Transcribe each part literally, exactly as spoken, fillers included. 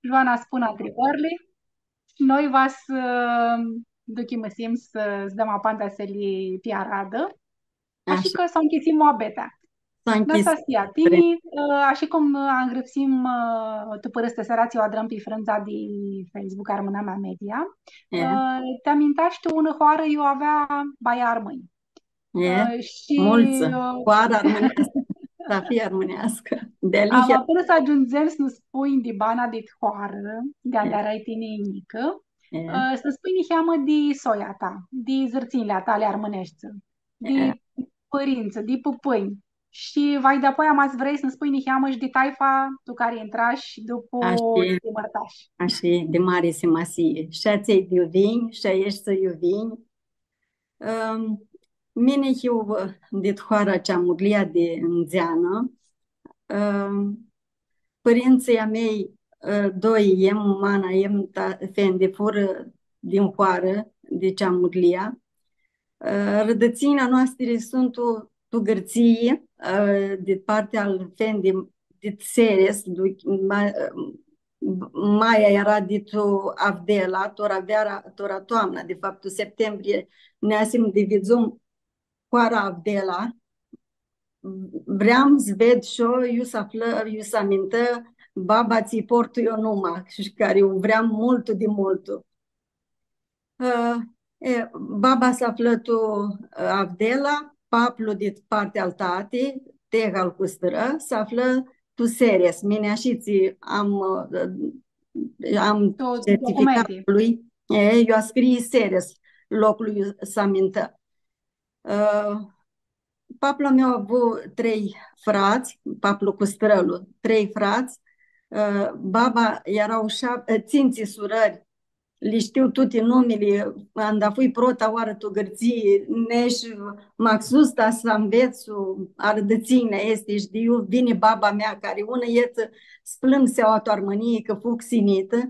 Joana s-punã ntribãrli shi noi va s-duchimãsim s-dãm apandisili pi aradã. Ashi cã s-nchisim muabetea. Anastasia, tini, ã, ashi cum angrãpsim, ã, tu pãrãstãsearea tsi u adrãm pi frãndza di Facebook Armãnamea Media, ã, ti amintash tu unã hoarã iu avea baia armãnj. Ã, shi, multsã, ã, hoarã armãneascã, s-hibã armãneascã. Dealihea. Ama pãnã s-agiundzem s-nã spunj di bana dit hoarã, di anda earai tini njicã, ã, s-nã spunj niheamã di soia ta, di zãrtsinjli a tali armãneshti, di pãrintsã, di pãpãnj. Shi vai di-apoia, ma s-vrei s-nã spunj niheamã shi di taifa tu cari intrash dupu tsi mãrtash. Ashi, di mari simasii. Shi atselj di iu vinj, shi aeshti iu vinj. Ãm, mini hiu, ã, dit hoara Ceamurlia di Ndzeanã. Ãm, pãrintsãlj a mei, ã, doi, em mana, em ta-, fendi, furã din hoarã, di Ceamurlia. Ã, rãdãtsinjli a noastri suntu tu, tu Gãrtsii, ã, di partea al fendi, dit Seres, du-, ma-, maia eara di tu Avdela, tora veara, tora toamna, di faptu, septembrie, neasim di vidzum hoara Avdela. Vream s-ved shi eu, iu s-aflã, iu s-amintã baba tsi-lj portu eu numa shi cari u vream multu di multu. Ã, e, baba s-aflã tu, ã, Avdela, paplu di partea al tati, Teha al Custãrã, s-aflã tu Seres. Mini ashitsi am, ã, am certificatlu a lui. E, eu ascrii Seres, loclu iu s-amintã. Ã, paplu a meu avu trei frats, paplu Custãrãlu, trei frats. Ã, baba, eara shap-, ã, tsintsi surãri, li shtiu tuti numili, anda fui prota oarã tu Gãrtsii, nesh maxus ta s-anvets arãdãtsinjli aesti, shi di iu vini baba mea, cari unã etã s-plãngu s-u ljau tu Armãnii, cã fu xinitã.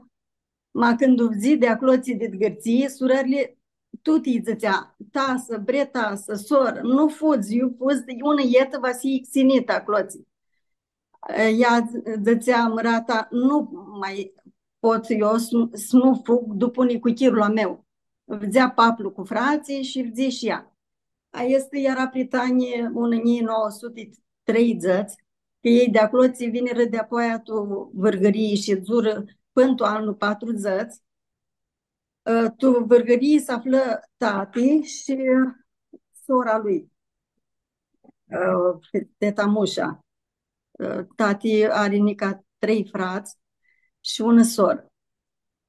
Ma cãndu u vidz di aclotsi, di Gãrtsii, surãrli tuti lji dzãtsea, „Tasã, bre, tasã, sorã, nu fudz, iu fudz, unã etã va s-hii xinitã aclotsi.” Ea dz-, dzãtsea, „Mãrata, nu ma pot eu s-, s-nu fug dupu nicuchirlu a meu.” Vidzea paplu cu fratslji shi vidzi shi ea. Aestã eara prit anjlji unã njilji nauã suti treidzãts, cã elj di aclotsi vinirã di-apoia tu Vãrgãrii shi shidzurã pãn tu anlu patrudzãts. Ã, tu Vãrgãrii s-aflã tati shi sora lui, ã, teta Musha. Ã, tati ari nica trei frats shi unã sorã.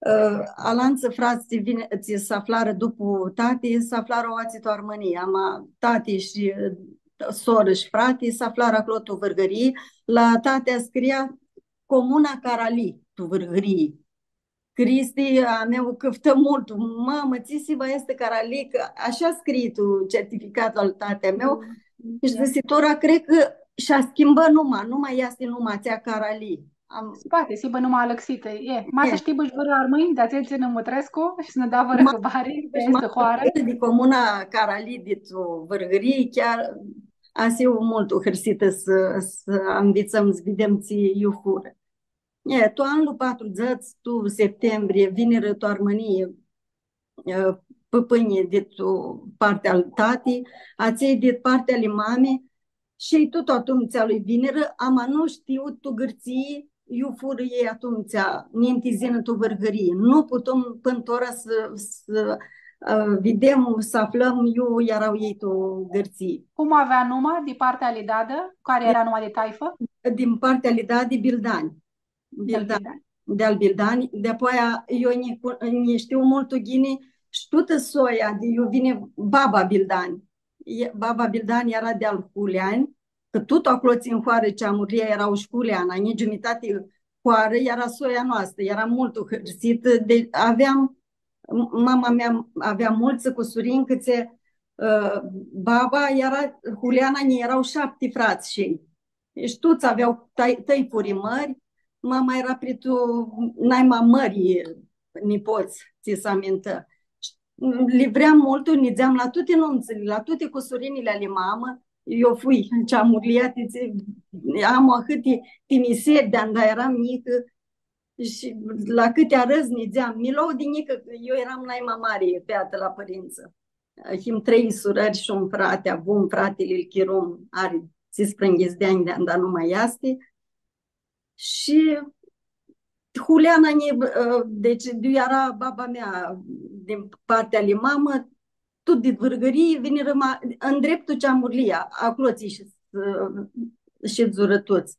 Ã, alantsã frats tsi vini, tsi s-aflarã dupu tati, s-aflarã aoatsi tu Armãnii, ama tati shi, ã, sorã shi frati s-aflarã aclo tu Vãrgãrii, la tati scria Comuna Carali, tu Vãrgãrii. Cristi a meu cãftã multu, „Mamã, tsi s-hibã aestã Carali?” Cã ashi scrii tu certificatlu al tati a meu. Shi dzãsi, „Tora cred cã sh-schimbã numa, nu ma easti numa atsea Carali.” Am... Poati s-hibã numa alãxitã. E, ma s-shtii, bã, shi vãrã armãnj di atselj tsi nã mutrescu shi s-nã da vãrã hãbari di aestã hoarã. Di Comuna Carali, di tu Vãrgãrii, chiar va hiu multu hãrsitã s-, s-anvitsãm, s-videm tsi iu furã. E, tu anlu patrudzãts, tu septembrie, vinirã tu Armãnii, e, pãpãnjlji di tu partea al tati, atselj di partea ali mami, shi elj tut atumtsea lji vinirã, ama nu shtiu tu Gãrtsii iu furã elj atumtsea, ninti s-yinã tu Vãrgãrii. Nu putum pãn tora s-, s-, ã, videm, s-aflãm iu eara elj tu Gãrtsii. Cum avea numa di partea ali dadã? Cari eara numa di taifã? Din partea ali dadi, Bildani. Bildani. Di-al Bildani. Di-apoia, eu nji cu-, nji shtiu multu ghini shi tutã soia di iu vini baba Bildani. E, baba Bildani eara di-al Huleani, cã tut aclo tsi-n hoarã Ceamurlia eara shi Huleana, nji giumitati hoarã eara soia noastrã, eara multu hãrsitã, di, aveam, m-, mama mea avea multsã cusurinj, cãtse, ã, baba eara, Huleana, nji eara shapti frats shi elj. Shi tuts avea tãi-, tãifuri mãri, mama eara prit tu naima mãri nipots, tsi s-amintã. Shi li vream multu, nidzeam la tuti numtsãli, la tuti cusurinjli ali mamã. Eu fui Ceamurlia, ti, ti, am ahãti tinjiseri di anda earam njicã, Shi la cãti arãdz nidzeam, mi loau di njicã, cã eu eram naima mari featã la pãrintsã. Him trei surãri shi un frati, avum, fratili, ãl chirum, ari tsisprãyinghits di anj di anda nu ma easti. Shi Huleana, nji, ã, deci, di iu eara baba mea, din partea ali mamã, tut di Vãrgãrii, vinirã ma-, ndreptul Ceamurlia, aclo tsi shi, ã, shidzurã tuts.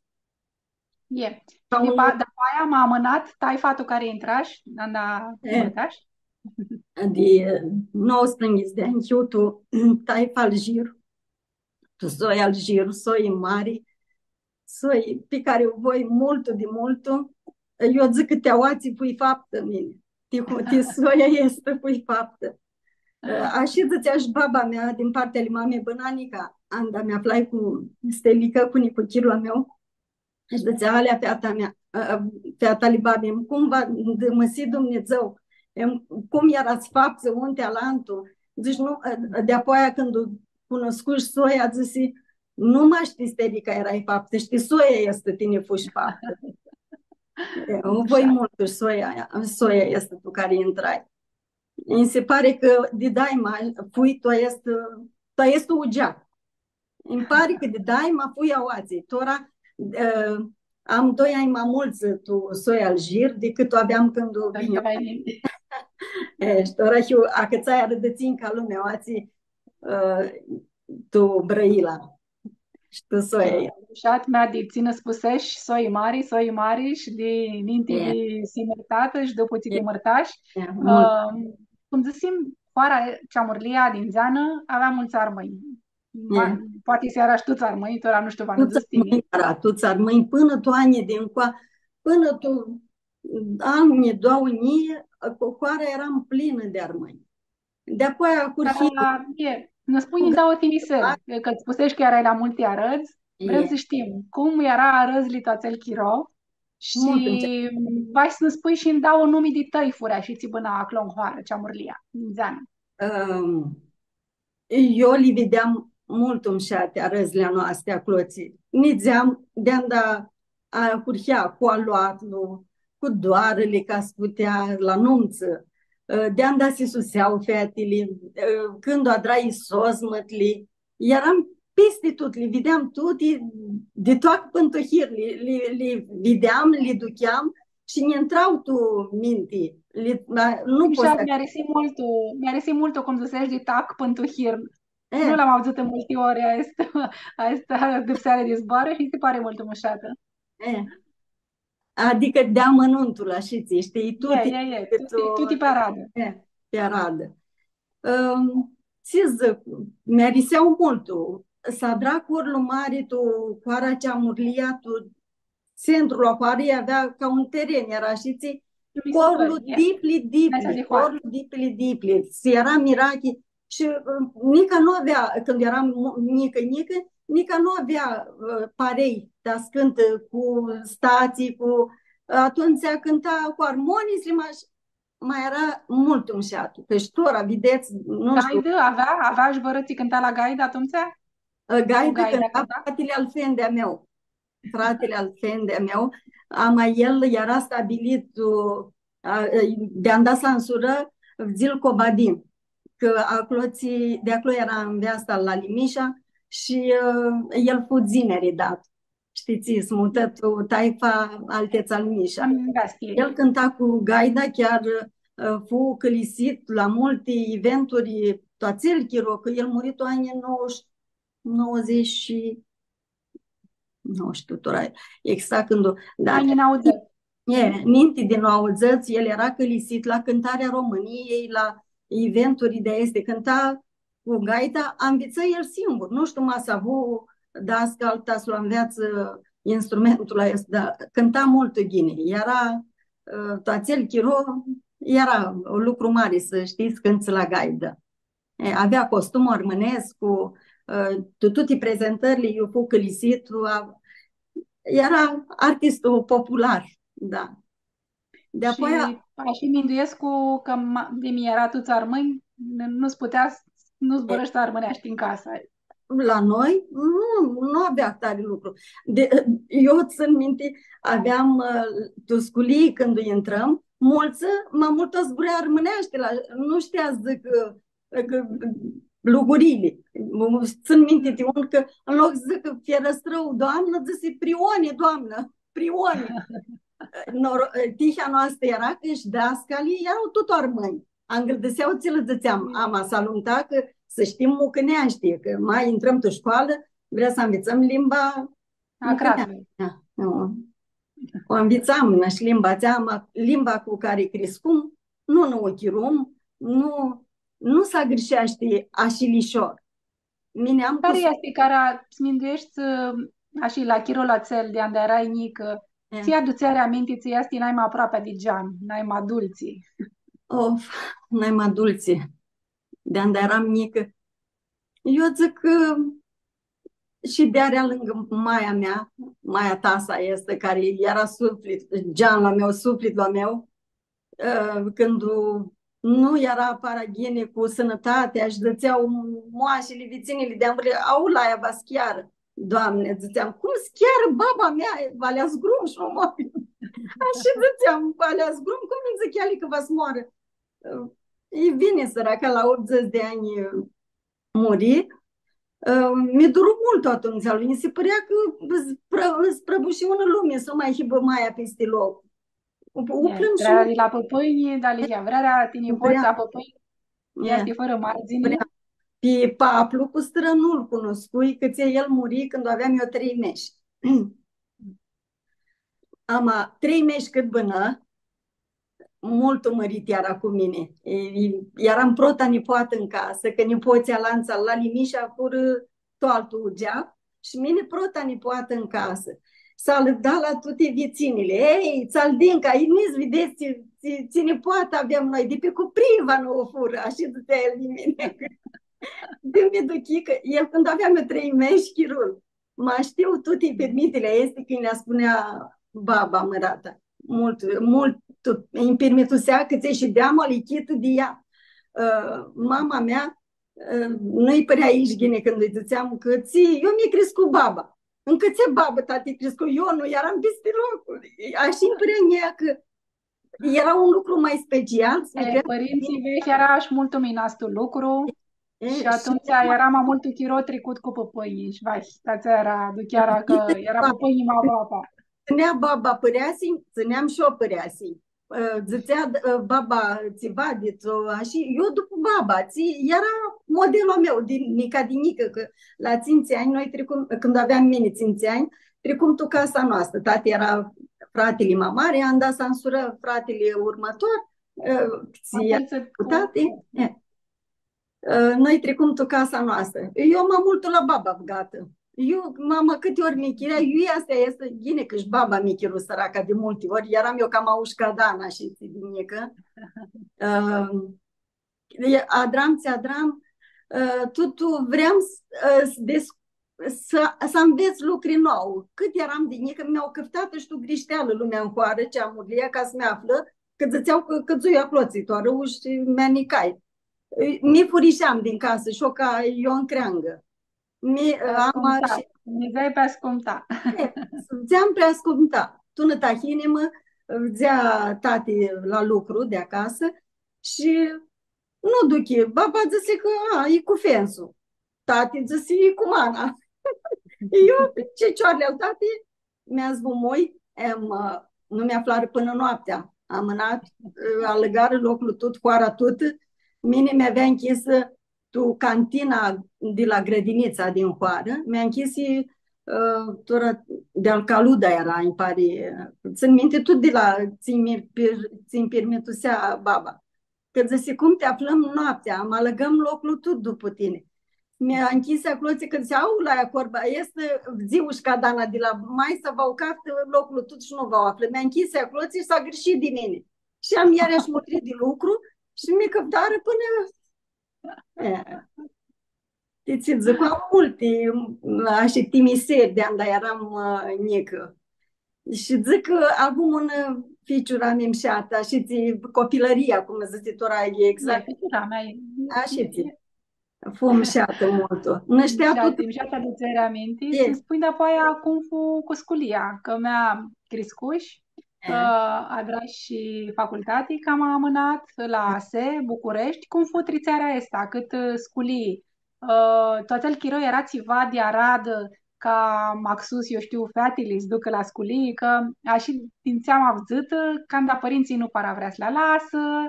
E. Shi un dipa-, dapoaia ma amãnat, taifa tu cari intrash, anda, e, mãrtash? Di, ã, nauãsprãyinghits di anj, hiu tu taifa al Jir, tu soia al Jir, soi mari, soi pi cari u voi multu di multu. Eu dzãc cã ti aoatsi fui faptã mini. Ti, ti soia aestã fui faptã. Ashi dzãtsea shi baba mea, din partea ali mami, bãna nica, anda mi aflai cu Stelica, cu nicuchirlu a meu. Shi dzãtsea, „Alea, feata mea, ã, ã, feata ali babi, cum va dãmãsi Dumnidzã, em, cum earats faptsã un ti alantu?” Dzãsh, „Nu, ã, ã, di-apoaia cãndu u cunuscush soia, dzãsi, nu mash ti Stelica earai faptã, shi ti soia aestã tini fushi faptã.” E, u voi multu soia, soia aestã tu cari intrai. Nji si pari cã di daima fui tu aestu, tu aestu ugeac. Nji pari cã di daima fui aoatsi. Tora, ã, am doi anj ma multsã tu soia al Jir dicãt u aveam cãndu vinj. E, shi tora hiu, acãtsai arãdãtsinj ca lumea aoatsi, ã, tu Brãila. Shi tu soia. Mushat, mea, di tsi nã spusesh, soi mari, soi mari, shi di ninti di s-hii mãrtatã shi dupu tsi ti mãrtash. E, multu. Ã, cum dzãsim, hoara Ceamurlia di ndzeanã avea multsã armãnj. Ma-, poati s-eara shi tuts armãnj, tora nu shtiu, va nã dzãts tini. Tuts armãnj eara, tuts armãnj, pãnã tu anjlji di ncoa, pãnã tu anjlji doauã njilji, hoara eara plinã di armãnj. Di-apoaia ahurhi. Da, e, nã spunj, da, o tinjisiri, cã spusesh cã earai la multi arãdz, vrem s-shtim cum eara arãdzli tu atsel chiro shi va s-nã spunj shi ndauã numi di tãifuri, ashi tsi bãna aclo tu hoarã, Ceamurlia, ndzeanã. Ãm, eu li videam multu mushati arãdzli a noasti aclo, tsi nidzeam, di anda ahurhea cu aluatlu, cu doarãli ca s-putea la numtsã, ã, di anda si susea featili, ã, cãndu adrai sozmãtli, earam pisti tut, li videam tuti, di toac pãn tu hir, li, li, li videam, li ducheam shi nj-intrau tu minti. Li, ma, nu pots s-, mi-arisi multu, mi-arisi multu cum dzãsesh di toac pãn tu hir. E. Nu l-am avdzãtã multi ori aestã, aestã dipseari di zboarã shi nji si pari multu mushatã. E. Adicã di amãnuntul, ashitsi, shtii, tuti, e, e, e, tuti, tuti pi aradã. E, pi aradã. Ãm, tsi dzãc, mi-arisea multu. S-adra corlu mari tu hoara Ceamurlia, tu centrul a hoarãljei avea ca un teren, eara, shtii, corlu dipli, dipli, corlu dipli, dipli. Shi eara mirachi. Shi, ã, nica nu avea, cãndu earam mu-, njicã, njicã, nica nu avea, ã, parei ta s-cãntã cu statsii, cu, atumtsea cãnta cu armonii, ma, ma eara multu mushat. Cã shi tora, videts, nu shtiu. Gaidã avea? Avea shi vãrã tsi cãnta la gaidã atumtsea? Ã, gaidã cãnta fratili al fendi a meu. Fratili al fendi a meu, ama el eara stabilit, ã, a, di anda s-ansurã, Vdzil Cobadin, cã aclo tsi, di aclo eara nveasta la Limisha shi, ã, el fu dzineri dat. Shtii, s-mutã tu taifa al tets al Misha. El cãnta cu gaida, chiar, ã, fu cãlisit la multi eventuri, tu atsel chiro, cã el muri tu anjlji nouãdzãts, nouãdzãts shi nu shtiu tora exact cãndu, dar anjlji nauãdzãts. E, ninti di nauãdzãts, el eara cãlisit la Cântarea României, la eventuri di aesti, cãnta cu gaita, anvitsã el singur, nu shtiu, ma s-avu dascal ta s-lu anveatsã instrumentul aestu, dar cãnta multu ghini. Eara, ã, tu atsel chiro, eara un lucru mari s-shtii s-cãntsã la gaidã. E, avea costum armãnescu, ã, tu tuti prezentãrli, iu fu cãlisit, a, eara artistul popular, da. Di-apoia shi, a, shi minduescu cã ma-, di mi eara tuts armãnj, n-, nu s-putea s-, nu zburãshti armãneashti tu casã. La noi nu, nu avea tari lucru. De, eu tsãn minti, aveam, ã, tu sculii cãndu intrãm, multsã, ma multu zbura armãneashti, la, nu shtia s-dzãcã, ã, cã, lucurili. Tsãn minti ti un cã, în loc s-dzãcã fierãstrãu, doamnã, dzãsi prioni, doamnã, prioni. Nor-, tihea noastrã eara cã shi dascalii eara tut armãnj. Angãldãsea tsi lã dzãtseam, ama s-alumta cã s-shtim mucãneashti, cã ma intrãm tu shcoalã, vrea s-anvitsãm limba mucãneashti. Da, nu. U anvitsam, nã, shi limba atsea, ama limba cu cari criscum, nu nã u chirum, nu, nu s-agãrsheashti ashi lishor. Mini am... Cari easti, cara s-mindueshti, ã, ashi, la chirolu atsel di anda earai njicã, tsi adutsi aminti, tsi easti naima aproapea di gean, naima dultsi? Of, naima dultsi. Di anda earam njicã. Eu dzãc cã shidearea lãngã maia mea, maia Tasa easti, cari eara suflit-, geanlu a meu, suflitlu a meu, ã, cãndu nu eara para ghini cu sãnãtatea shi dzãtsea moashili, vitsinili di anvãrliga, „Au, laia va s-chearã.” Doamne, dzãtseam, „Cum s-chearã baba mea, va lea s-grum shi nu moarã.” Ashi dzãtseam, „Va lea s-grum, cum nji dzãc eali cã va s-moarã?” Ã, e bine, sãraca, la optzeci de ani, ã, muri, ã, mi duru multu atumtsea, nji si pãrea cã s-prã-, s-prãbushi unã lumi, s-nu ma hibã maia pisti loc. U, u plãnj shi vrearea di la pãpãnj, da, lihea, vrearea ti nipots, a pãpãnj, easti fãrã mardzini. Pi paplu cu strãnul cunuscui, cã tsi el muri cãndu aveam eu trei meshi. Ama, trei meshi cãt bãnã, multu mãrit eara cu mini. E, e, earam prota nipoatã tu casã, cã nipotslji alantsã, la Limisha, furã tu altu ugeac, shi mini prota nipoatã tu casã. S-alãvda la tuti vitsinili. „Ei, Tsaldinca, ei, nu-i videts tsi, tsi, tsi nipoatã avem noi, di pi Cupriva nã u furã”, ashi dzãtsea el di mini. Di mi duchi cã el, cãndu aveam eu trei meshi, chirul. Ma shtiu tuti pirmithili aesti cãndu li spunea baba mãrata. Multu, multu, ãnj pirmitusea cã tsi shidea ma lichitã di ea. Ã, mama mea, ã, nu-lj pãrea ish ghini cãndu lji dzãtseam cã tsi, eu mi criscu baba. Ãn cãtse babã, tati, criscu? Eu nu earam pisti locuri. Ashi nj-pãrea a njia cã eara un lucru ma special, s-mi... E, pãrintsãlj vechi eara shi multu minats tu lucru. E, shi atumtsea eara ma multu chiro tricut cu pãpãnjlji shi, vai, atsea eara, aduchea cã eara pãpãnjlji ma aproapea. Tsãnea baba pãreasinj, tsãneam shi eu pãreasinj. Ã, dzãtsea, ã, baba tsiva di tu, ashi, eu dupu baba, tsi, eara modelul a meu, di, nica di njicã, cã la tsintsi anj noi tricum, cãndu aveam mini tsintsi anj, tricum tu casa noastrã. Tati eara fratili ma mari, anda s-ansurã fratili urmãtor, ã, tsi cu tati, e. Ã, noi tricum tu casa noastrã. Eu ma multu la baba bãgatã. Eu, mama, cãti ori mi chirea, eu, aestã easti, ghini cã shi baba mi chiru, sãraca, di multi ori. Earam eu cama ushcadana shi di njicã. Ã, e, adram, tsi adram, ã, tu, tu vream s-, ã, s-, des-, s-, s-anvets lucri nou. Cãt earam di njicã, mi-au cãftatã shi tu grishitealã lumea tu hoarã, tsi am urlia, ca s-mi aflã, cã dzãtsea cã cãdzui aclotsi tu arãu shi mi anicai. Mi furisheam din casã shi eu ca eu ncreangã. Mi, ama, shi mi dzeai pi ascumta. E, dzeam pi ascumta. Tu nã tahinimã, dzea tati la lucru di acasã shi nu duchi. Baba dzãsi cã, a, e cu fensu. Tati dzãsi, e cu mana. Eu, cicioarli al tati, mi azbumui, em, ã, nu mi aflarã pãnã noaptea. Amãnat, ã, alãgarã loclu tut, hoara tutã. Mini mi avea nchisã tu cantina di la grãdinitsa din hoarã. Mi nchisi, ã, tora di-al Caluda eara, nji pari, ã, tsãn minti tut di la tsi nji pir-, tsi nji pirmitusea baba. Cã dzãsi, cum ti aflãm noaptea, ama alãgãm loclu tut dupu tini. Mi nchisi aclotsi, cã dzãsi, au, la ea corba, easti, dzã ushcadana di la maisa, va u caftã loclu tut shi nu va u aflã. Mi nchisi aclotsi shi s-agãrshi di mini. Shi am iarãshi mutri di lucru shi mi cãftarã pãnã, e, ti tsi dzãc, am multi, ashi, timiseri di anda earam, ã, njicã. Shi dzãc cã avum unã, ã, ficiurã mimshatã, shi tsi, copilãria, cum dzãtsi tora, e exact. E, ficiura mea e... Ashi tsi. Fu mushatã multu. Nã shtea Mushatã, tutã. Mushatã adutseri aminti. E. S-nji spunj dapoaia cum fu cu sculia, cã mea criscush, e, cã adrash shi facultati, cama amãnat, la ASE, Bucureshti. Cum fu tritsearea aestã, cãtã, ã, sculii? Ã, tu atsel chiro eara tsiva di aradã ca maxus, eu shtiu, featili s-ducã la sculii, cã ashi din tsi am avdzãtã, canda pãrintsãlj nu para vrea s-li alasã,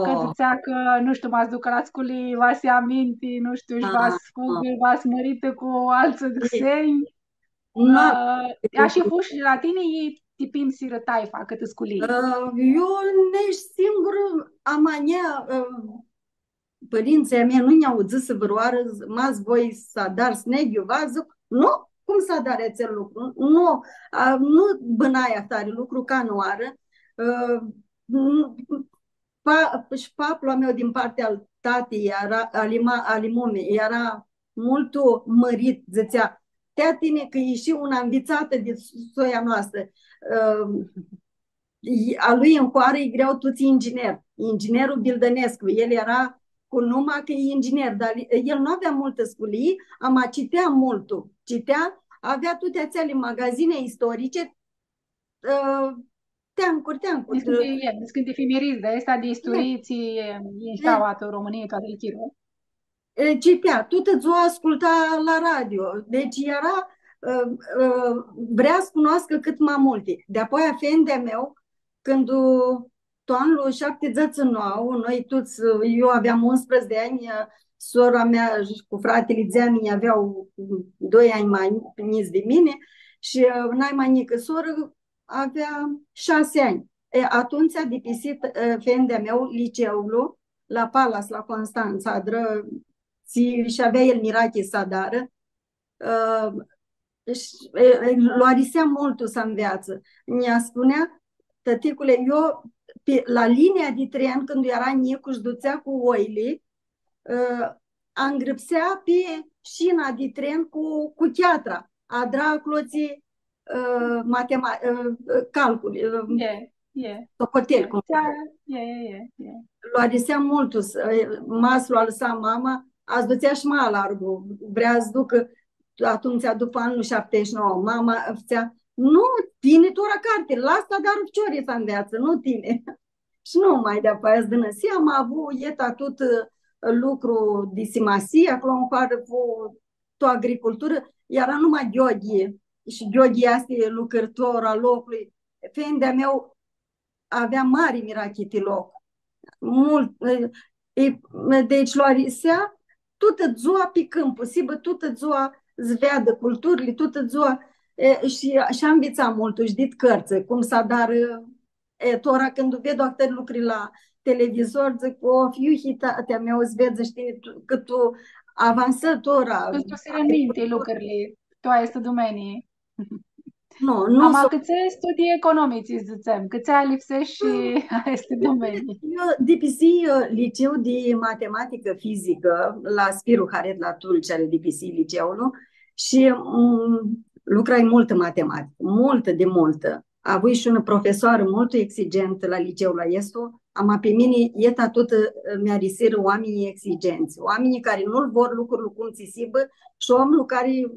cã dzãtsea cã, nu shtiu, ma s-ducã la sculii, va s-lja aminti, nu shtiu, shi va s-fugã, va s-mãritã cu altsã xenj. Ã, ashi fu shi la tini, i ti pimsirã taifa cãtã sculii? Ã, eu nitsi singurã, ama nea, ã, pãrintsãlj a mei nu nj-au dzãsã vãrãoarã, ma s-voi s-adari s-neghiu, va dzãc, nu, cum s-adari atsel lucru? Nu, a, nu bãnai ahtari lucru canãoarã. Ã, n-, pa-, shi paplu a meu din partea al tati, eara, ali ma-, ali mumi, eara multu mãrit, dzãtsea, tea tini cã eshi unã nvitsatã di soia noastrã. Ã, i-, a lui ãn hoarã lji grea tuts inginer. Inginerlu Bildănescu, el eara cu numa cã e inginer, dar el nu avea multã sculii, ama citea multu. Citea, avea tuti atseali magazine istorice, ã, teancuri, teancuri. Niscãnti, e, niscãnti efimerizi di aesti di isturii, tsi, e, inshti tu Romãnii, tu atsel chiro. E, citea, tutã dzua asculta la radio. Deci eara, ã, ã, vrea s-cunoascã cãt ma multi. Di-apoia fendi a meu, cãndu, tu anlu shaptidzãts shi nauã, noi tuts, eu aveam unsprãdzatsi di anj, sora mea shi cu fratili dzeamini avea doi anj ma njits di mini shi, ã, nai ma njicã sorã avea shasi anj. E, atumtsea dipisi, ã, fendi a meu liceulu la Palas, la Constantsa, adrã, tsi, shi avea el mirachi s-adarã. Ã, shi, e, e, lu arisea multu s-anveatsã. Nj-spunea, tãticule, eu, pi, la linia di tren, cãndu eara njicu shi dutsea cu oili, ã, angrãpsea pi shina di tren cu, cu cheatra, adra aclotsi, ã, matema-, ã, calculi, ã, socotel, cum. Lu arisea multu, s-, ã, ma s-lu alãsa mama, s-dutsea shi ma largu, vrea s-ducã, atumtsea, dupã anlu shaptidzãts shi nauã, mama fãtsea, nu, tini tora carti, lasã s-adarã ficiorlji s-anveatsã, nu tini. Shi nu, ma di-apoia s-dãnãsi, am avut eta tut, ã, lucru di simasii, aclo ãn hoarã fu tu agriculturã, eara numa Gheorghi, shi Gheorghi easti lucrãtor al loclui. Fendi a meu avea mari mirachi ti loc. Multu, e, e, deci lu arisea tutã dzua pi cãmpu, s-hibã tutã dzua s-veadã culturli, tutã dzua, e, shi, shi anvitsa multu, shi dit cãrtsã, cum s-adarã E, tora cãndu ved ahtãri lucri la televizor, dzãc, o, fiu, hita, tea mea, o s-vedz, shtii, tu, cã tu avansã tora. Cã tu s-, aminti lucrurli, tu aestã domenii. Nu, nu. Ama s-, cãtse studii economici, dzãtsem, cãtse alipseshi shi aesti domenii? Eu dipisi, ã, liceu di matematicã fizicã la Spiru Haret la Tulcea, dipisi liceul, shi, mm, lucrai multã matematicã, multã di multã. Avui shi unã profesoarã multu exigentã la liceul aestu, ama pi mini, eta tutã, ã, mi arisirã oaminjlji exigentsã, oaminjlji cari nu-l vor lucrul cum tsi s-hibã shi omlu cari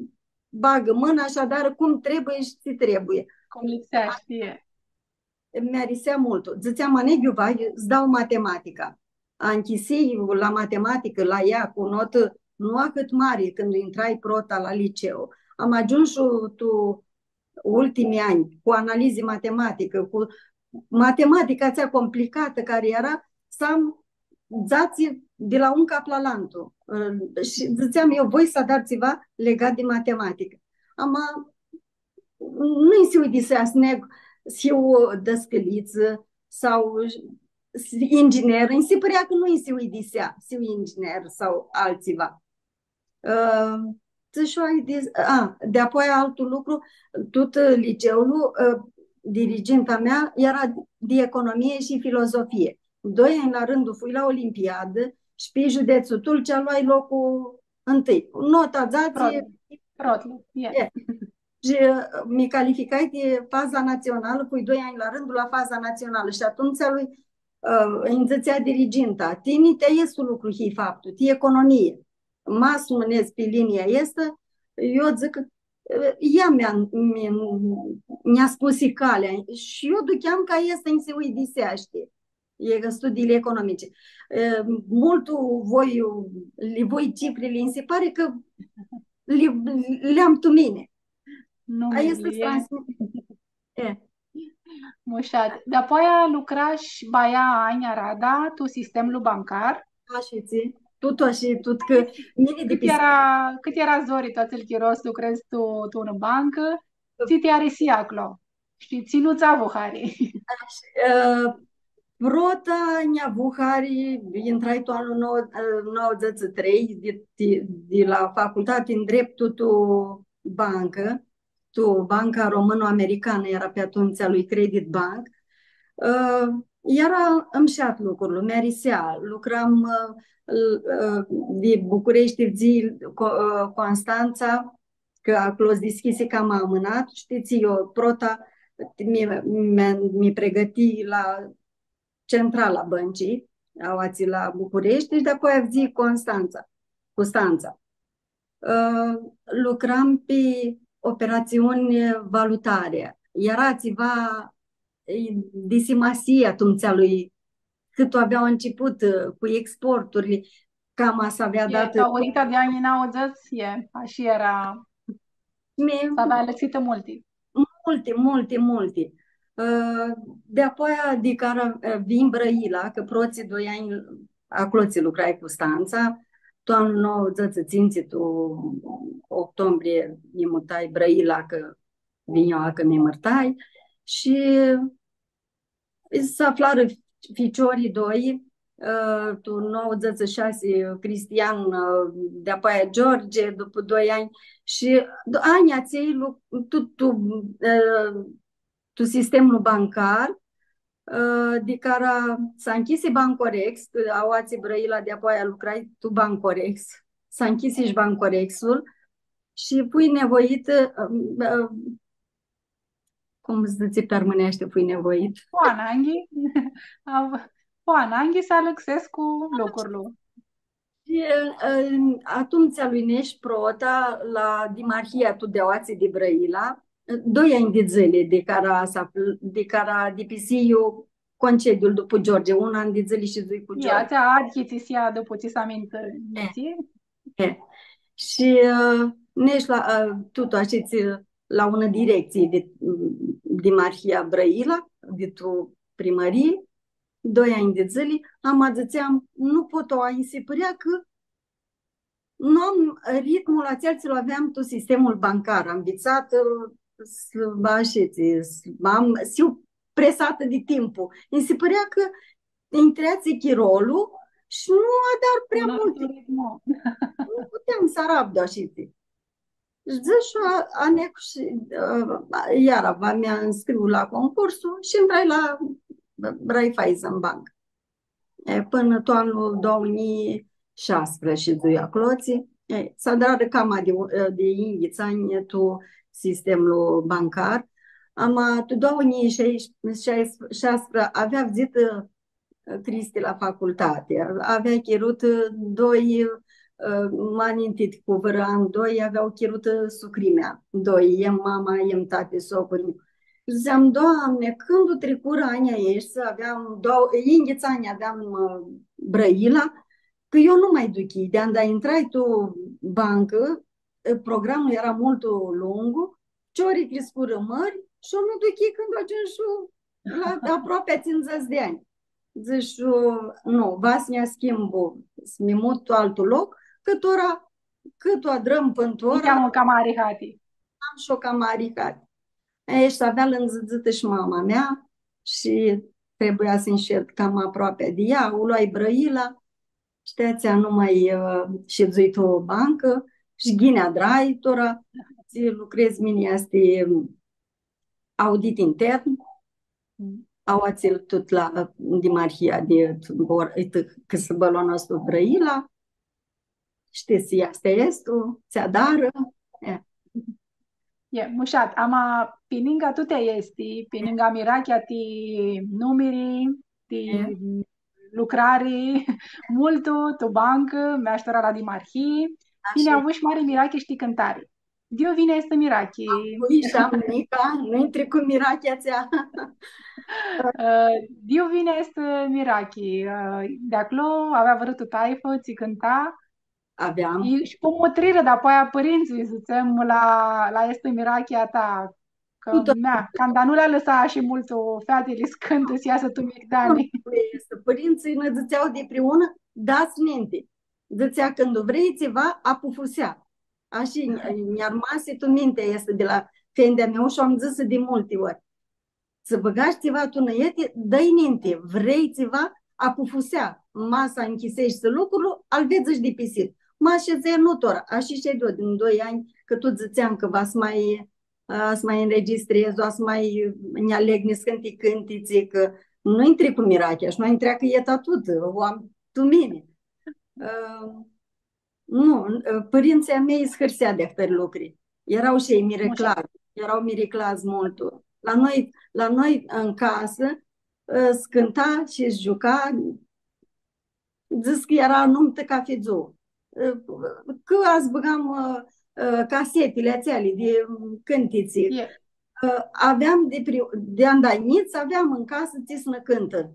bagã mãna shi adarã cum trebuie shi tsi trebuie. Cum lipseashti, e. Mi arisea multu. Dzãtseam, ma neghiu va s-dau matematica. Anchisii la matematicã, la ea, cu notã nu ahãt mari, cãndu intrai prota la liceu. Am agiumshu tu ultimii anj cu analizi matematicã, cu matematica atsea complicatã cari eara, s-am dzatsi di la un cap la alantu. Shi dzãtseam, eu voi s-adar tsiva legat di matematicã. Ama nu-nj si uidisea s-negu, s-hiu dãscãlitsã sau s-, inginer, nj-si pãrea cã nu-nj si uidisea s-hiu inginer sau altsiva. Ã, tsi sh-ai di-, a, di-apoia altu lucru, tut liceul, ã, diriginta mea eara di economie shi filozofie. Doi anj la rãndu fui la olimpiadã shi pi judetslu Tulcea loai loclu ãntâi. Nota dzatsi. Protlu. Protlu, e. E. Shi, ã, mi calificai ti faza natsionalã, fui doi anj la rãndu la faza natsionalã. Shi atumtsea lui, ã, nji dzãtsea diriginta, tini ti aestu lucru hii faptu, ti economie. ma s-mãnedz pi linia aestã, eu dzãc cã, ã, ea mi-a, mi, nj-aspusi calea shi eu ducheam cã aestã nji si uidiseashti. E studiile economice. Ã, multu voi, li voi cifrili, nji si pari cã li, li am tu mini. Nu, aestã mi-, s-transmit. E. Mushat. Dapoaia lucrash baia anj arada tu sistemlu bancar. Ashitsi. Tut ashi, tut cã mini di... Cãt eara, cãt eara zori tu atsel chiro s-lucredz tu, tu unã bancã? Tsi ti arisi aclo? Shi tsi nu tsã avu hari? Ã, prota nj-avu hari, intrai tu anlu nou-, ã, nouãdzãts shi trei, di, di, di la facultati, ndreptu tu bancã, tu Banca Româno-Americană, eara pi atumtsea, lui Credit Bank. Ã, eara mushat lucrul, mi arisea, lucram, ã, l-, ã, di Bucureshti, fudzii Co-, ã, Constantsa, cã aclo s-dishcljisi cama amãnat, shtii, eu prota mi, mi, mi pregãtii la centrala bãncii, aoatsi la Bucureshti, shi dapoaia fudzii Constantsa, Custantsa. Ã, lucram pi operatsiuni valutare. Eara tsiva, e, di simasii atumtsea lui, cãt avea început, ã, cu exporturile, cama s-avea... E, dat tu aurita di anjlji nauãdzãts, e, ashi eara. Mi- S-avea alãxitã multi. Multi, multi, multi. Ã, di apoia di cara, ã, vin Brãila, cã protslji doi anj aclotsi lucrai Custantsa, tu anlu nouãdzãts shi tsintsi, tu octombrie, mi mutai Brãila, cã vinj eu acã, mi mãrtai. Shi s-aflarã ficiorlji doi, ã, tu nouãdzãts shi shasi, Cristian, ã, di-apoaia George, dupã doi anj. Shi do-, anjlji atselj lu-, tu, tu, ã, tu sistemlu bancar, ã, di cara s-nchisi Bancorex, cã aoatsi Brãila, di-apoaia lucrai tu Bancorex, s-nchisi shi Bancorexul shi fui nevoitã, ã, ã, cum s-dzãtsi pi armãneashti, fui nevoit? Cu ananghi, cu ananghi s-alãxescu lucrul. Shi, ã, atumtsea lui nesh prota la dimarhia tu di aoatsi di Brãila, doi anj di dzãli di cara s-afl-, di cara dipisi eu concediul dupã George, un an di dzãli shidzui cu George. Ia, atsea adchi tsi s-ia dupã tsi s-amintã, e, tsi? E. Shi, ã, nesh la, ã, tut ashitsi, la unã directsii di, dimarhia Brãila, di tu primãrii, doi anj di dzãli, ama dzãtseam, nu pot, o, nji si pãrea cã nu am ritmul atsel tsi-l aveam tu sistemul bancar, anvitsatã, s-, ashitsi, s-, am, s-hiu presatã di timpul. Nji si pãrea cã nj-treatsi chirolu shi nu adar prea multi. Nu puteam s-arãvdu ashitsi. Shi dzãsh, a, anec shi, ã, iara va mi nscriu la concursul shi intrai la Raiffeisen Bank. E, pãnã tu anlu doauã njilji shasprãdzatsi shidzui aclotsi. E, s-adrarã cama di, di yinghits anj tu sistemlu bancar. Ama tu doauã njilji shasprãdzatsi avea fudzitã Cristi la facultati. Avea chirutã doi, ã, ma ninti cu vãrã an, doi, avea chirutã sucrimea. Doi, e mama, e tati, socru. Dzãtseam, Doamne, cãndu tricurã anjlji aeshti, aveam doauã, yinghits anj aveam, ã, Brãila, cã eu nu ma duchii, di anda intrai tu bancã, ã, programul eara multu lungu, ciori criscurã mãri shi eu nu duchii cãndu agiumshu la aproapea tsindzãts di anj. Dzãsh, nu, va s-nj-schimbu, s-mi mut tu altu loc, cã tora, cãt u adrãm pãnã tora, am cama arihati. Am shi eu cama arihati. E, shi avea lãndzãdzãtã shi mama mea shi trebuia s-nshed cama aproapea di ea, u loai Brãila, shi ti atsea nu ma, ã, shidzui tu bancã, shi ghini adrai, tora tsi lucredz mini easti audit intern, aoatsi tut la dimarhia di, cãsãbãlu a nostru Brãila, shtii, easti, easti, tsi adarã, e. E, mushat, ama pi ningã tuti aesti, pi ningã mirachea ti numiri, ti lucrari multu, tu bancã, mi-ash tora la dimarhii. Tini avushi mari mirachi shi ti cãntari. Di iu vini aestã mirachi? Pãi, shi am nica, nu intri cu mirachea atsea. Ã, di iu vini aestã mirachi? Ã, di aclo avea vãrã tu taifã, tsi cãnta? Aveam. I, shi cum mutrirã dapoaia pãrintsãlj, dzãtsem, la, la aestã mirachi a ta? Cã, mea, canda nu li alãsa shi multu featili s-cãntã, s-easã tu migdani. Pãrintsãlj nã dzãtsea dipriunã, dats ninti. Dzãtsea, cãndu vrei tsiva, apufusea. Ashi nj-, nj-armasi tu minti aestã di la fendi a meu shi u am dzãsã di multi ori. S-bãgash tsiva tu nãeti, dã-i ninti, vrei tsiva, apufusea. Ma s-anchiseshti lucrul, al vedz shi dipisit. Ma shi dzãc, nu tora, ashi shi di doi anj, cã tut dzãtseam cã va s-ma, a, s-ma nregistrez, va s-ma nj-aleg niscãnti cãntitsi, cã nu intri cu mirachea shi nu intri cã e ta tut, u am tu mini. Ã, Nu, pãrintsãlj a mei s-hãrsea di ahtãri lucri. Eara shi elj miriclats, eara miriclats multu. La noi, la noi, tu casã, ã, s-cãnta shi s-giuca, dzãts cã eara numtã cathi dzuã. Ã, cã as bãgam, ã, ã, casetili atseali di, ãm, cãntitsi. Ã, aveam di pri-, di anda njits, aveam tu casã tsi s-nã cãntã.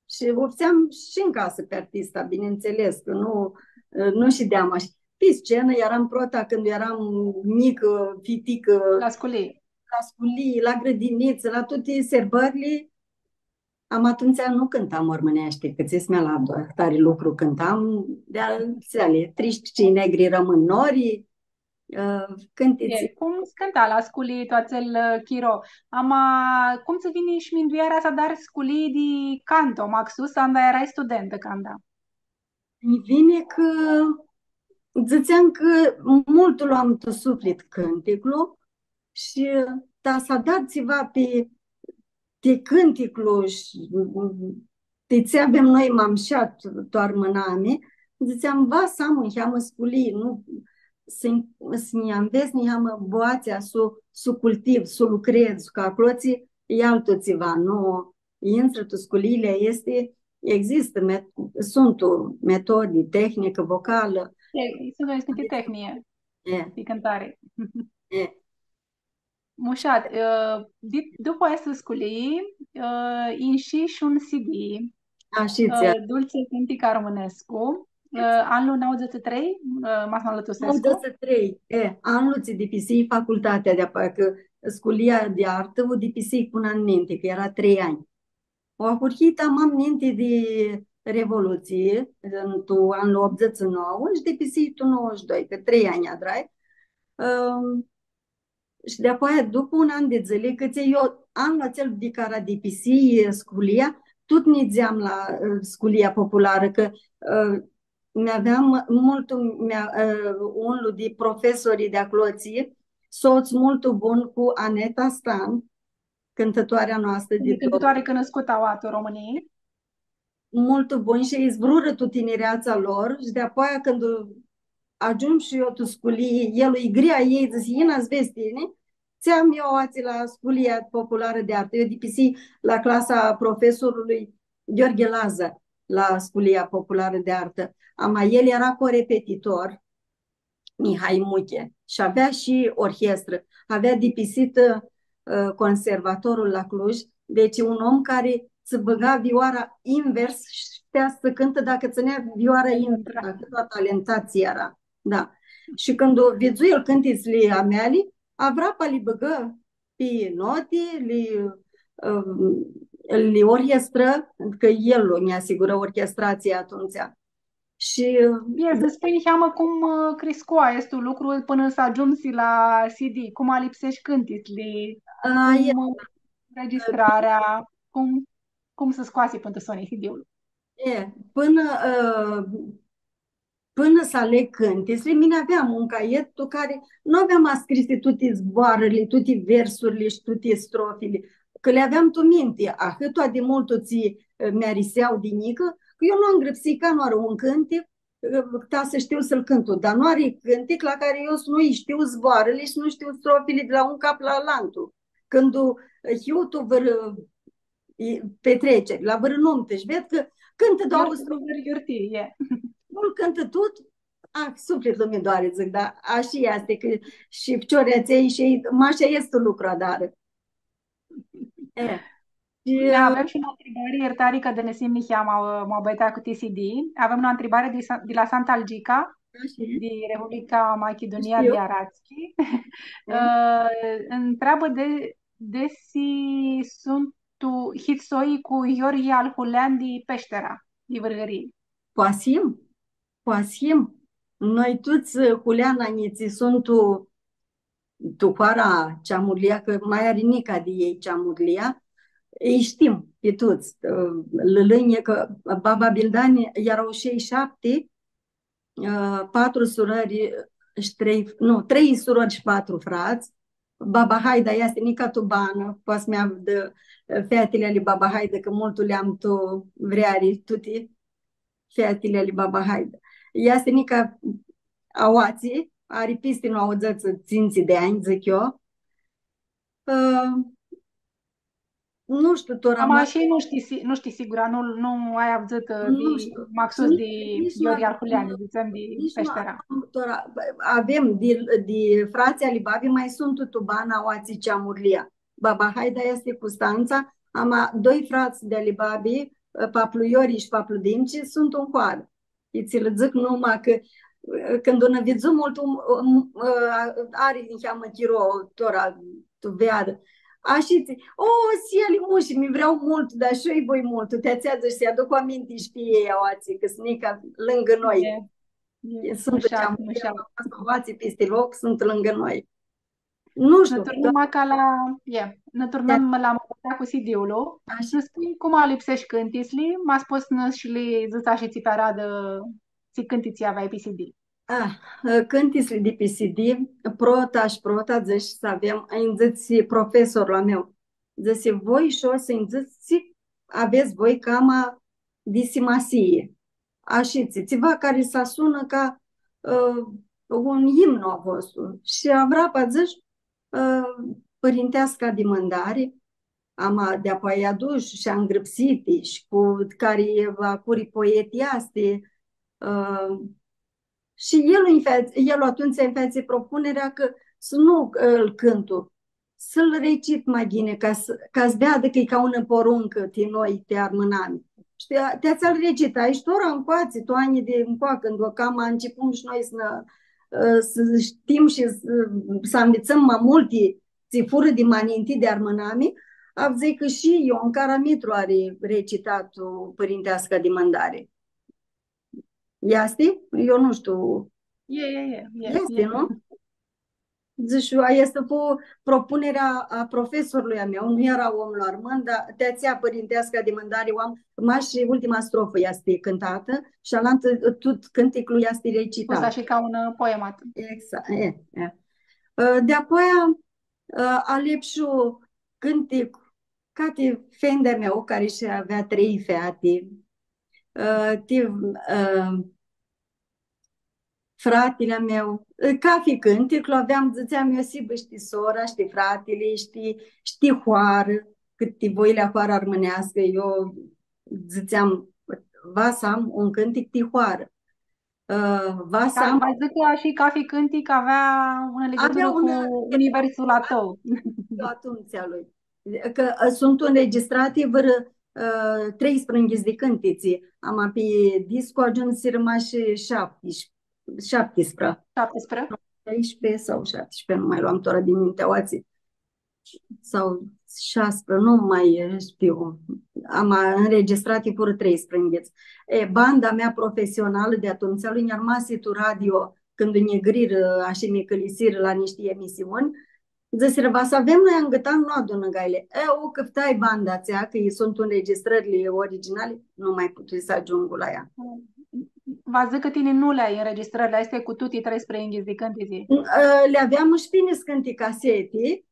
Shi u fãtseam shi tu casã pi artista, bineînțeles, cã nu, nu shideam ashi. Pi scenã earam prota cãndu earam njicã, fiticã. La sculii. La sculii, la grãdinitsã, la tuti sãrbãrli. Ama atumtsea nu cãntam armãneashti, cã tsi s-mi alavdu, tari lucru cãntam, di-atsea, Trish cei negri rămân nori, ã, cãntitsi. E, cum s-cãnta la sculii tu atsel, ã, chiro? Ama, cum tsã vini shi mindueara s-adari sculii di canto, maxus anda earai studentã canda? Nji vini cã dzãtseam cã multu lu am tu suflit cãnticlu shi ta s-adar tsiva pi ti cãnticlu shi ti tsi avem noi ma mushat tu armãnami, dzãtseam, va s-am niheamã sculii, nu, s-, s-nji anvets niheamã boatsea s-u, s-u cultiv, s-u lucredz, cã aclotsi e altu tsiva, nu, intrã tu sculiili aesti, existã met-, suntu metodi, tehnicã vocalã. E, suntu, easti di tehnie, e, di cãntari. E. Mushat, ã, di-, dupã aestã sculii, ã, inshi shi un C D, a, shi ã, tsi, Dulce Cântic Armânescu, ã, anlu nauãdzãtsi trei, ã, ma s-alãtusescu. Nauãdzãtsi trei, e, anlu tsi dipisii facultatea di-apoaia, cã sculia di artã u dipisii cu un an ninti, cã eara trei anj. U ahurhii tamam ninti di Revolutsii, tu anlu optzeci și nouă shi dipisii tu nouăzeci și doi, cã trei anj adrai. Ãm, Shi di-apoaia, dupã un an di dzãli, cãtse eu, anlu atsel di cara dipisii sculia, tut nidzeam la, ã, sculia popularã, cã, ã, mi-aveam multu, mi-a-, ã, unlu di profesorii di aclotsi, sots multu bun cu Aneta Stan, cãntãtoarea noastrã di, cãntãtoari cunuscutã aoa tu Romãnii. Multu bun shi elj zburãrã tu tinireatsa lor shi di-apoaia cãndu agiumshu eu tu sculii, el lji grea a ljei, dzãsi, Ina, s-vedz tini, tsi am eu aoatsi la sculia popularã di artã. Eu dipisii la clasa a profesorlui Gheorghe Lazar la sculia popularã di artã. Ama el eara corepetitor Mihai Muche. Shi avea shi orchestrã. Avea dipisitã, ã, conservatorul la Cluj. Deci un om cari tsã bãga vioara invers shi shtea s-cãntã dacã tsãnea vioara invers, dacã tut talentat eara. Da. Shi cãndu vidzui el cãntitsli a meali, avrapa li bãgã pi noti, li, ã, li orchestrã, cã el nj-asigurã orchestratsia atumtsea. Shi, e, s-nã spunj niheamã cum, ã, criscu aestu lucru pãnã s-agiumsi la C D, cum alipseashti cãntitsli, a, cum, e, ã, înregistrarea, cum, cum s-scoasi pãnã tu soni C D-ul. E, pãnã, ã, pãnã s-aleg cãntitsli, mini aveam un caiet tu cari nu aveam ascrisi tuti zboarãli, tuti versurli shi tuti strofili, cã li aveam tu minti, ahãt di multu tsi, ã, mi arisea di njicã, cã eu nu angrãpsii canãoarã un cãntic, ã, ta s-shtiu s-lu cãntu, dar nu ari cãntic la cari eu s-nu-lj shtiu zboarãli shi s-nu shtiu strofili di la un cap la alantu. Cãndu, ã, hiu tu vãrã, ã, petreceri, la vãrã numtã shi ved cã cãntã doauã strofi. Iurti, e. Nu-l cãntã tut, ah, suflitlu mi doari, dzãc, da, ashi easti, cã shi ficiorlji atselj shi elj, mash aestu lucru adarã. E. Shi, da, avem shi unã ntribari, iertari cã dãnãsim niheamã, ã, muabetea cu T C D. Avem unã ntribari di Sa-, di la Santa Algica, ashi, di Republica Machidunia, shtiu, di Aratski. E. Ã, ntreabã de, desi suntu, hits soi cu Iorghi al Hulean di Peshtera, di Vãrgãrii. Poati s-him, poati s-him. Noi tuts, ã, huleananjlji tsi suntu tu, tu hoara Ceamurlia, cã ma ari nica di elj Ceamurlia, elj shtim pi tuts. Ã, lãlãnj, cã baba Bildani eara shei shapti, ã, patru surãri shi trei, nu, trei surãri shi patru frats. Baba Haida easti nica tu banã, poati s-mi avdã, ã, featili ali baba Haida, cã multu li am tu vreari, tuti featili ali baba Haida. Easti nica aoatsi, ari pisti nauãdzãts tsintsi di anj, dzãc eu. Ã, nu shtiu, tora... Ama ma- shi nu shtii si-, nu shtii sigura, nu, nu ai avdzãtã, ã, nu di, shtiu, maxus di Iorghi al Hulean, dzãtsem, di Peshtera. Nu shtiu, tora, avem di, di fratslji ali babi, ma suntu tu banã aoatsi Ceamurlia. Baba Haida easti Custantsa, ama doi frats di ali babi, paplu Iori shi paplu Dimci, suntu tu hoarã. I tsi lã dzãc numa cã, cãndu nã vidzum multu, um, um, ã, ari niheamã chiro, tora, tu vearã. Ashitsi, o, si ali mushi, mi vreau multu, dar shi eu lji voi multu, ti atsea dzãsh, s-aduc aminti shi pi elj aoatsi, cã suntu nica lãngã noi. E, e, suntu, mushat, mushat. Aoatsi pisti loc, suntu lãngã noi. Nu shtiu, nã turnãm, da, aca la, e, nã turnãm, da, la muabetea cu C D-ul. Ashi. Nã spunj cum alipseashti cãntitsli, ma s-pots s-nã shi li dzãts ashi tsi pi aradã, tsi cãntitsi aveai pi C D. Ah, cãntitsli di pi C D, prota shi prota, dzãsh s-avem, nji dzãtsi profesorlu a meu. Dzãsi, voi shi eu s-nji dzãts tsi avets voi cama di simasii. Ashitsi, tsiva cari s-asunã ca, ã, un imnu a vostru. Shi avrapã dzãsh, ã, Pãrinteasca di Mãndari, ama deapoaia adush shi angrãpsiti shi cu cari va curi poet easti, ã, shi el nji fea-, el atumtsea nji featsi propunerea cã s-nu, ã, lu cãntu, s-lu recit ma ghini, ca s-, ca s-veadã cã e ca unã poruncã ti noi, ti armãnami. Shi ti, ti atsea lu recit, ashi tora ncoatsi, tu anjlji di ncoa, cãndu cama ãncepum shi noi s-nã, ã, s-shtim shi s-, s-anvitsãm ma multi tsi furã di ma ninti di armãnami, avdzãi cã shi Ioncara Mitru ari recitatã Pãrinteasca di Mãndari. Easti? Eu nu shtiu. E, e, e, e, easti, e, nu? Dzãsh, aestã fu propunerea a profesorlui a meu, nu eara omlu armãn, dar ti atsea Pãrinteasca di Mãndari u am, mash ultima strofã easti cãntatã shi alantã, tut cãnticlu easti recitat. Pusã shi ca un, ã, poemat. Exact, e, e. Ã, deapoaia, ã, alipshu cãntic ca ti fendi a meu, cari shi avea trei feati, ã, ti, ã, fratili a meu, ã, cafi cãntic lu aveam, dzãtseam eu, s-hibã shi ti sora, shi ti fratili, shi ti, shi ti hoarã, cãt ti voili a hoarã armãneascã, eu dzãtseam, va s-am un cãntic ti hoarã. Ã, va s-am... Dar ma dzãc cã shi cafi cãntic avea unã ligãturã cu universul a tãu. Atumtsea lui. Cã, ã, suntu ãnregistrati vãrã, ã, treisprãyinghits di cãntitsi, ama pi discu agiumsirã mash shaptisprã. Shaptisprã? Shaptisprã? Shaptisprã sau shaptisprã, nu mai loam tora di minti, aoatsi. Sau shasprã, nu mai shtiu. Ama ãnregistrati furã treisprãyinghits. E, banda mea profesionalã di atumtsea, lui nj-armasi tu radio, cãndu nj-grirã, ashi, mi cãlisirã la nishti emisiuni, dzãsirã, va s-avem noi angãtan, nu adunã gaili. E, u cãftai banda atsea, cã suntu ãnregistrãrli originali, nu mai putui s-agiungu la ea. Va s-dzãc cã tini nu li ai ãnregistrãrli aesti cu tuti treisprãyinghits di cãntitsi? Ã, li aveam shi pi niscãnti caseti,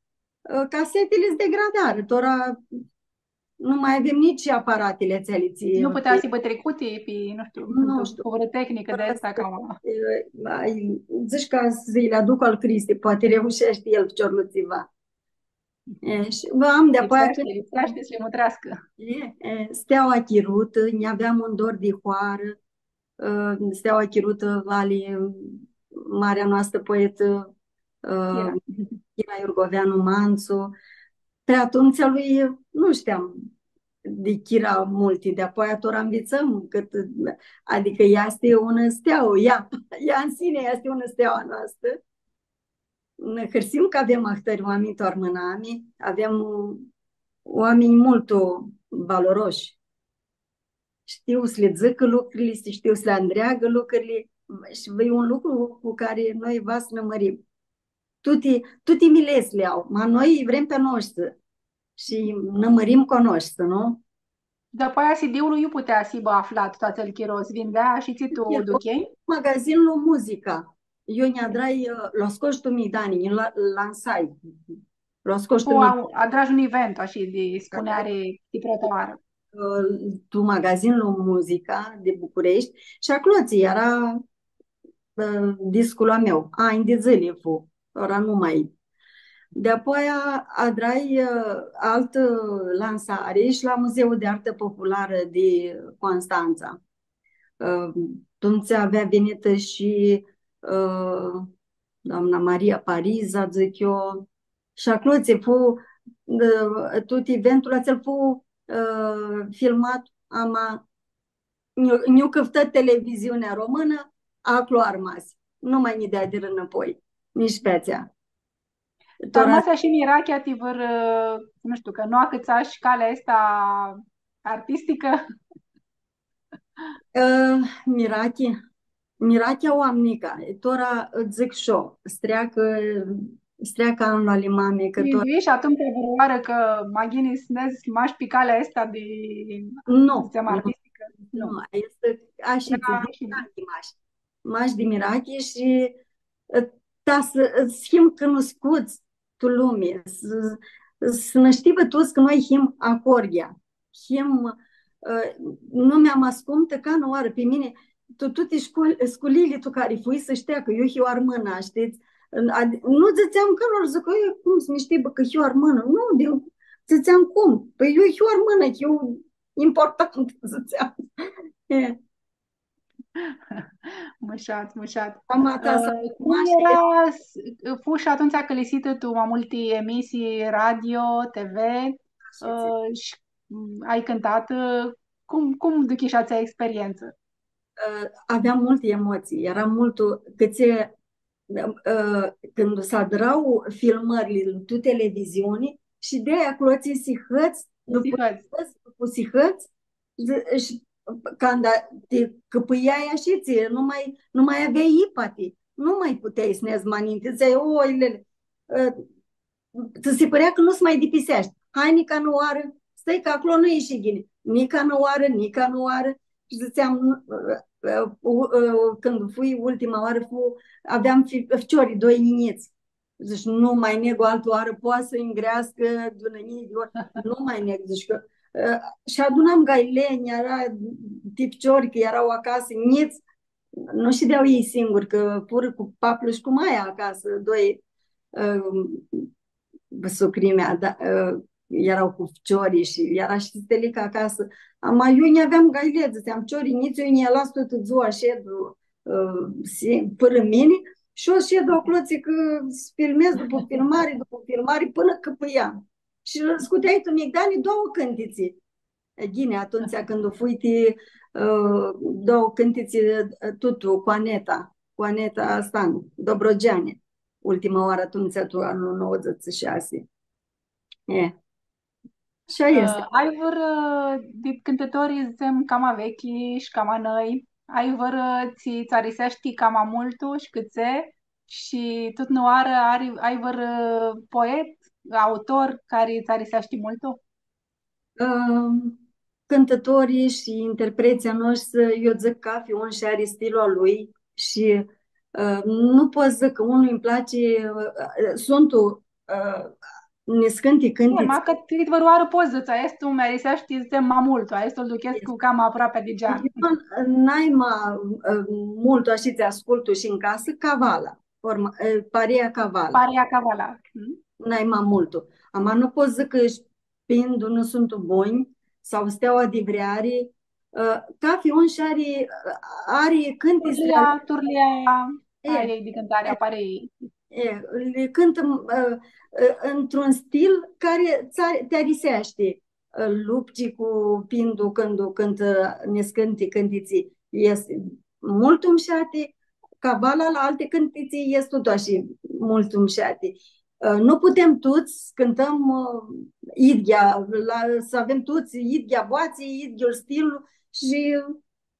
ã, casetili s-degradarã, tora nu mai avem nitsi aparatili atseali tsi... Nu putea s-hibã tricuti pi, nu shtiu, nu shtiu, cu vãrã tehnicã di aestã, cama. Ã, ai, dzãsh ca s-lji aduc al Cristi, poati reusheshti el ficiorlu tsiva. E, shi vã am di-apoaia cãndu... Lipseashti, lipseashti s-li mutreascã. E, e, Steaua Chirutã, nj-aveam un dor di hoarã, ã, Steaua Chirutã, ali marea noastrã poetã, ã, Chira. Chira Iurgoveanu Mantsu. Pi atumtsea lui, nu shteam di Chira multi, di-apoaia tora nvitsãm cãt, adicã ea easti unã steauã, ea, ea în sine easti unã steauã a noastrã. Nã hãrsim cã avem ahtãri oaminj tu armãnami, avem oaminj multu valoroshi. Shtiu s-li dzãcã lucrili, shtiu s-li andreagã lucrili shi e un lucru cu cari noi va s-nã mãrim. Tuti, tuti miletsli au, ma noi vrem pi a noshtsã shi nã mãrim cu a noshtsã, nu? Dapoaia C D-ul iu putea s-hibã aflat tu atsel chiro? S-vindea shi tsi tu Ducheni? Magazinlu Muzica. Eu nj-adrai, ã, lu scosh tu migdani, nj-lu lansai. Lu scosh tu migdani. Adrash un event, ashi, di spuneari, di prota oarã. Ã, tu magazinlu Muzica di Bucureshti shi aclotsi eara, ã, discul a meu. Anj di dzãli fu, tora nu ma e. Di-apoaia adrai, ã, altã lansari shi la Muzeul de Artă Populară di Constanța. Ã, atumtsea avea vinitã shi, ã, doamna Maria Pariza, dzãc eu, shi aclotsi fu, ã, tut eventul atsel fu, ã, filmat, ama nj-u, nj-u cãftã televiziunea românã, aclo armasi. Nu ma nj-deadirã nãpoi, nitsi pi atsea. Tora armasi shi mirachea ti vãr, nu shtiu, cã nu acãtsash calea aestã artisticã? Ã, mirachi, mirachea u am nica, e, tora dzãc shi eu, s-treacã, s-treacã anlu ali mami, cã tora... Minduish atumtsea vãrãoarã cã ma ghini s-nedz mash pi calea aestã di, nu, dzãtsem, nu, artisticã? Nu, nu, easti ashi, da, tsi dzãc, ashi. Mash, mash di mirachi shi, ã, ta s-, s-him cunuscuts tu lumi, s-, s-nã shtibã tuts cã noi him ahoryea. Him, ã, nu mi am ascumtã canãoarã pi mini, tu tuti scul-, sculiili tu cari fui s-shtea cã eu hiu armãnã, shtits? Ad-, nu dzãtseam cã lor, dzãc, „Oi, cum s-mi shtibã cã hiu armãnã?” Nu, di, dzãtseam, „Cum? Pãi eu hiu armãnã, hiu important”, dzãtseam. E. Mushat, mushat. Ama ta s-, ã, cum mash eara, s-, fu shi atumtsea cãlisitã tu ma multi emisii, radio, T V, ashi, ã, shi, m, ai cãntatã, ã, cum, cum duchish atsea experientsã? Ã, aveam multi emotsii, eara multu, cãtse, ã, cãndu s-adra filmãrli tu televiziuni, shideai aclo, tsi s-hãts, dupu s-hãts, dupu s-hãts, shi canda ti cãpãiai ashi, tsi, nu ma, nu ma aveai ipati, nu ma puteai s-nedz ma ninti, dzãtseai, „Oi, lele, ã, tsã si pãrea cã nu s-ma dipiseashti. Hai, nica nã oarã, stãi cã aclo nu ishi ghini. Nica nã oarã, nica nã oarã.” Shi dzãtseam, ã, ã, ã, cãndu fui ultima oarã, fu, aveam fi-, ficiori, doi njits. Dzãc, „Nu ma negu altã oarã, poati s-nj-greascã di unã njilji di ori, nu ma negu.” Dzãc cã, ã, shi adunam gailenj, eara ti ficiori, cã eara acasã, njits, nu shidea elj singuri, cã furã cu paplu shi cu maia acasã, doi, ã, sucri-mea, da, ã, eara cu ficiori shi eara shi Stelica acasã. Ama eu nj-aveam gaile, dzãtseam, ficiori njits, eu nj-lj-las tutã dzua, shed, ã, si-, fãrã mini, shi eu shed aclo, tsi cã s-filmez dupu filmari, dupu filmari, pãnã cãpãiam. Shi scuteai tu migdani doauã cãntitsi. E, ghini, atumtsea cãndu fui ti, ã, doauã cãntitsi, ã, tutu, cu Aneta, cu Aneta Stan, Dobrogeane, ultima oarã atumtsea, tu anlu nauãdzãts shi shasi. E. Shi aestã easti. Ã, ai vãr, ã, di cãntãtori, dzãtsem, cama veclji shi cama nãi, ai vãr, ã, tsi tsã ariseashti cama multu shi cãtse, shi tut nãoarã ari, ai vãr, ã, poet, autor cari tsã ariseashti multu? Ã, cãntãtorii shi interpreții a noshtri, eu dzãc, cafi un shi ari stilul a lui shi, ã, nu pot s-dzãc cã unui nj-place, ã, ã, suntu, ã, niscãnti cãntitsi. Normal cã ti vãrãoarã pots s-dzãts, aestu mi ariseashti, dzãtsem, ma multu, aestu lu duchescu cama aproapi di gean. Eu, nai ma, ã, multu, ashi tsi ascultu shi tu casã, Cavala. Forma, e, Parea Cavala. Parea Cavala. Mm? Nai ma multu. Ama nu pot s-dzãc cã shi Pindu nu suntu buni, sau Steaua di Vreari, ã, cafi un shi ari, ari cãntitsi. Turlia, turlia E. A ei di cãntari, e, apari. E, li cãntã, ã, ã, într-un stil cari ts-, ti ariseashti. Ã, Lupci cu Pindu, cãndu cãntã, ã, niscãnti cãntitsi, easti multu mushati, Cavala la alti cãntitsi easti tut ashi multu mushati. Ã, nu putem tuts s-cãntãm, ã, idyea, la, s-avem tuts idyea boatsi, idyiul stil shi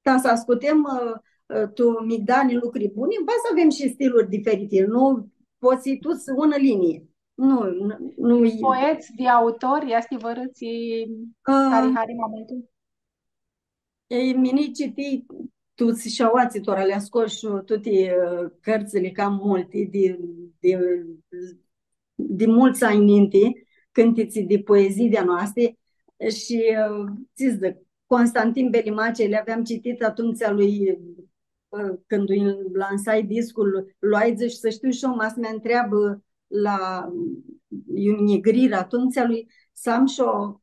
ta s-ascutem, ã, ã, tu migdani lucri buni, va s-avem shi stiluri diferiti. Nu pots s-hii tuts unã linii. Nu, nu, nu e. Poets, di autori, easti vãrã tsi, ã, cari hari ma multu? Ei, mini citii tuts shi aoatsi, tora li scosh tuti, ã, cãrtsãli cam multi di, di, di multsã anj ninti, cãntitsi di poezii di-a noasti shi, ã, tsi dzãc, Constantin Belimace, li aveam citit atumtsea lui, ã, cãndu lansai discul, loai, dzãsh, s-shtiu shi eu, ma s-mi ntreabã la, iu nj-grirã atumtsea lui, s-am shi eu,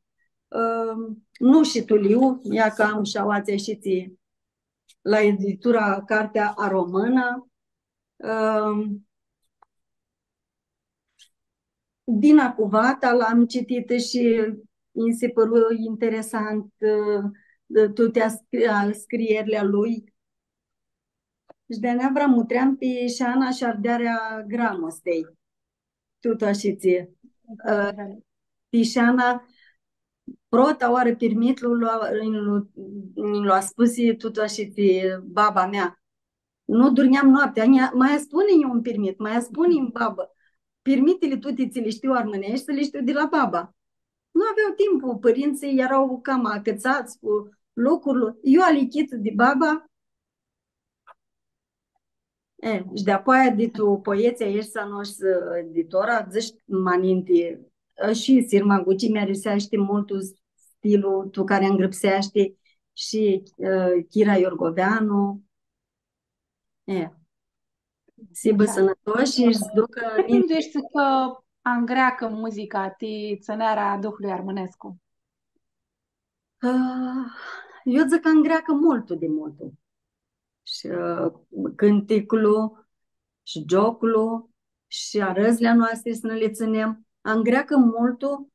ã, nu shi tu liu, ia cã am shi aoatsi shi tsi, la editura Cartea Aromână, ã, Dina Cuvata l-am citit shi mi se păru interesant, ã, tuti a scri-, a scrierli a lui. Shi di-aia vrea mutream pi Shana shi Ardearea Gramostei. Tut ashitsi. Ã, pi Shana, prota oarã pirmitlu lu, lu, lu aspusi tut ashitsi baba mea. Nu durneam noaptea, nj-, ma spuni-nj un pirmit, ma spuni-nj, babã, pirmitili tuti tsi li shtiu armãneshti, li shtiu di la baba. Nu aveau timpul, pãrintsãlj eara cama acãtsats cu lucrul. Eu alichit di baba. E, shi di-apoaia di tu poetslji aeshti a noshtri, di tora, dzãsh ma ninti, ã, shi Sirma Guci mi ariseashti multu stilul tu cari angrãpseashti shi, ã, Chira Iorgoveanu. E. S-hibã sãnãtoshi shi s-ducã. Cum dzãts cã angreacã muzica ti tsãnearea a duhlui armãnescu? Ã, eu dzãc cã angreacã multu di multu. Shi, ã, cãnticlu, shi gioclu, shi arãdzli a noastri s-nã li tsãnem. Angreacã multu,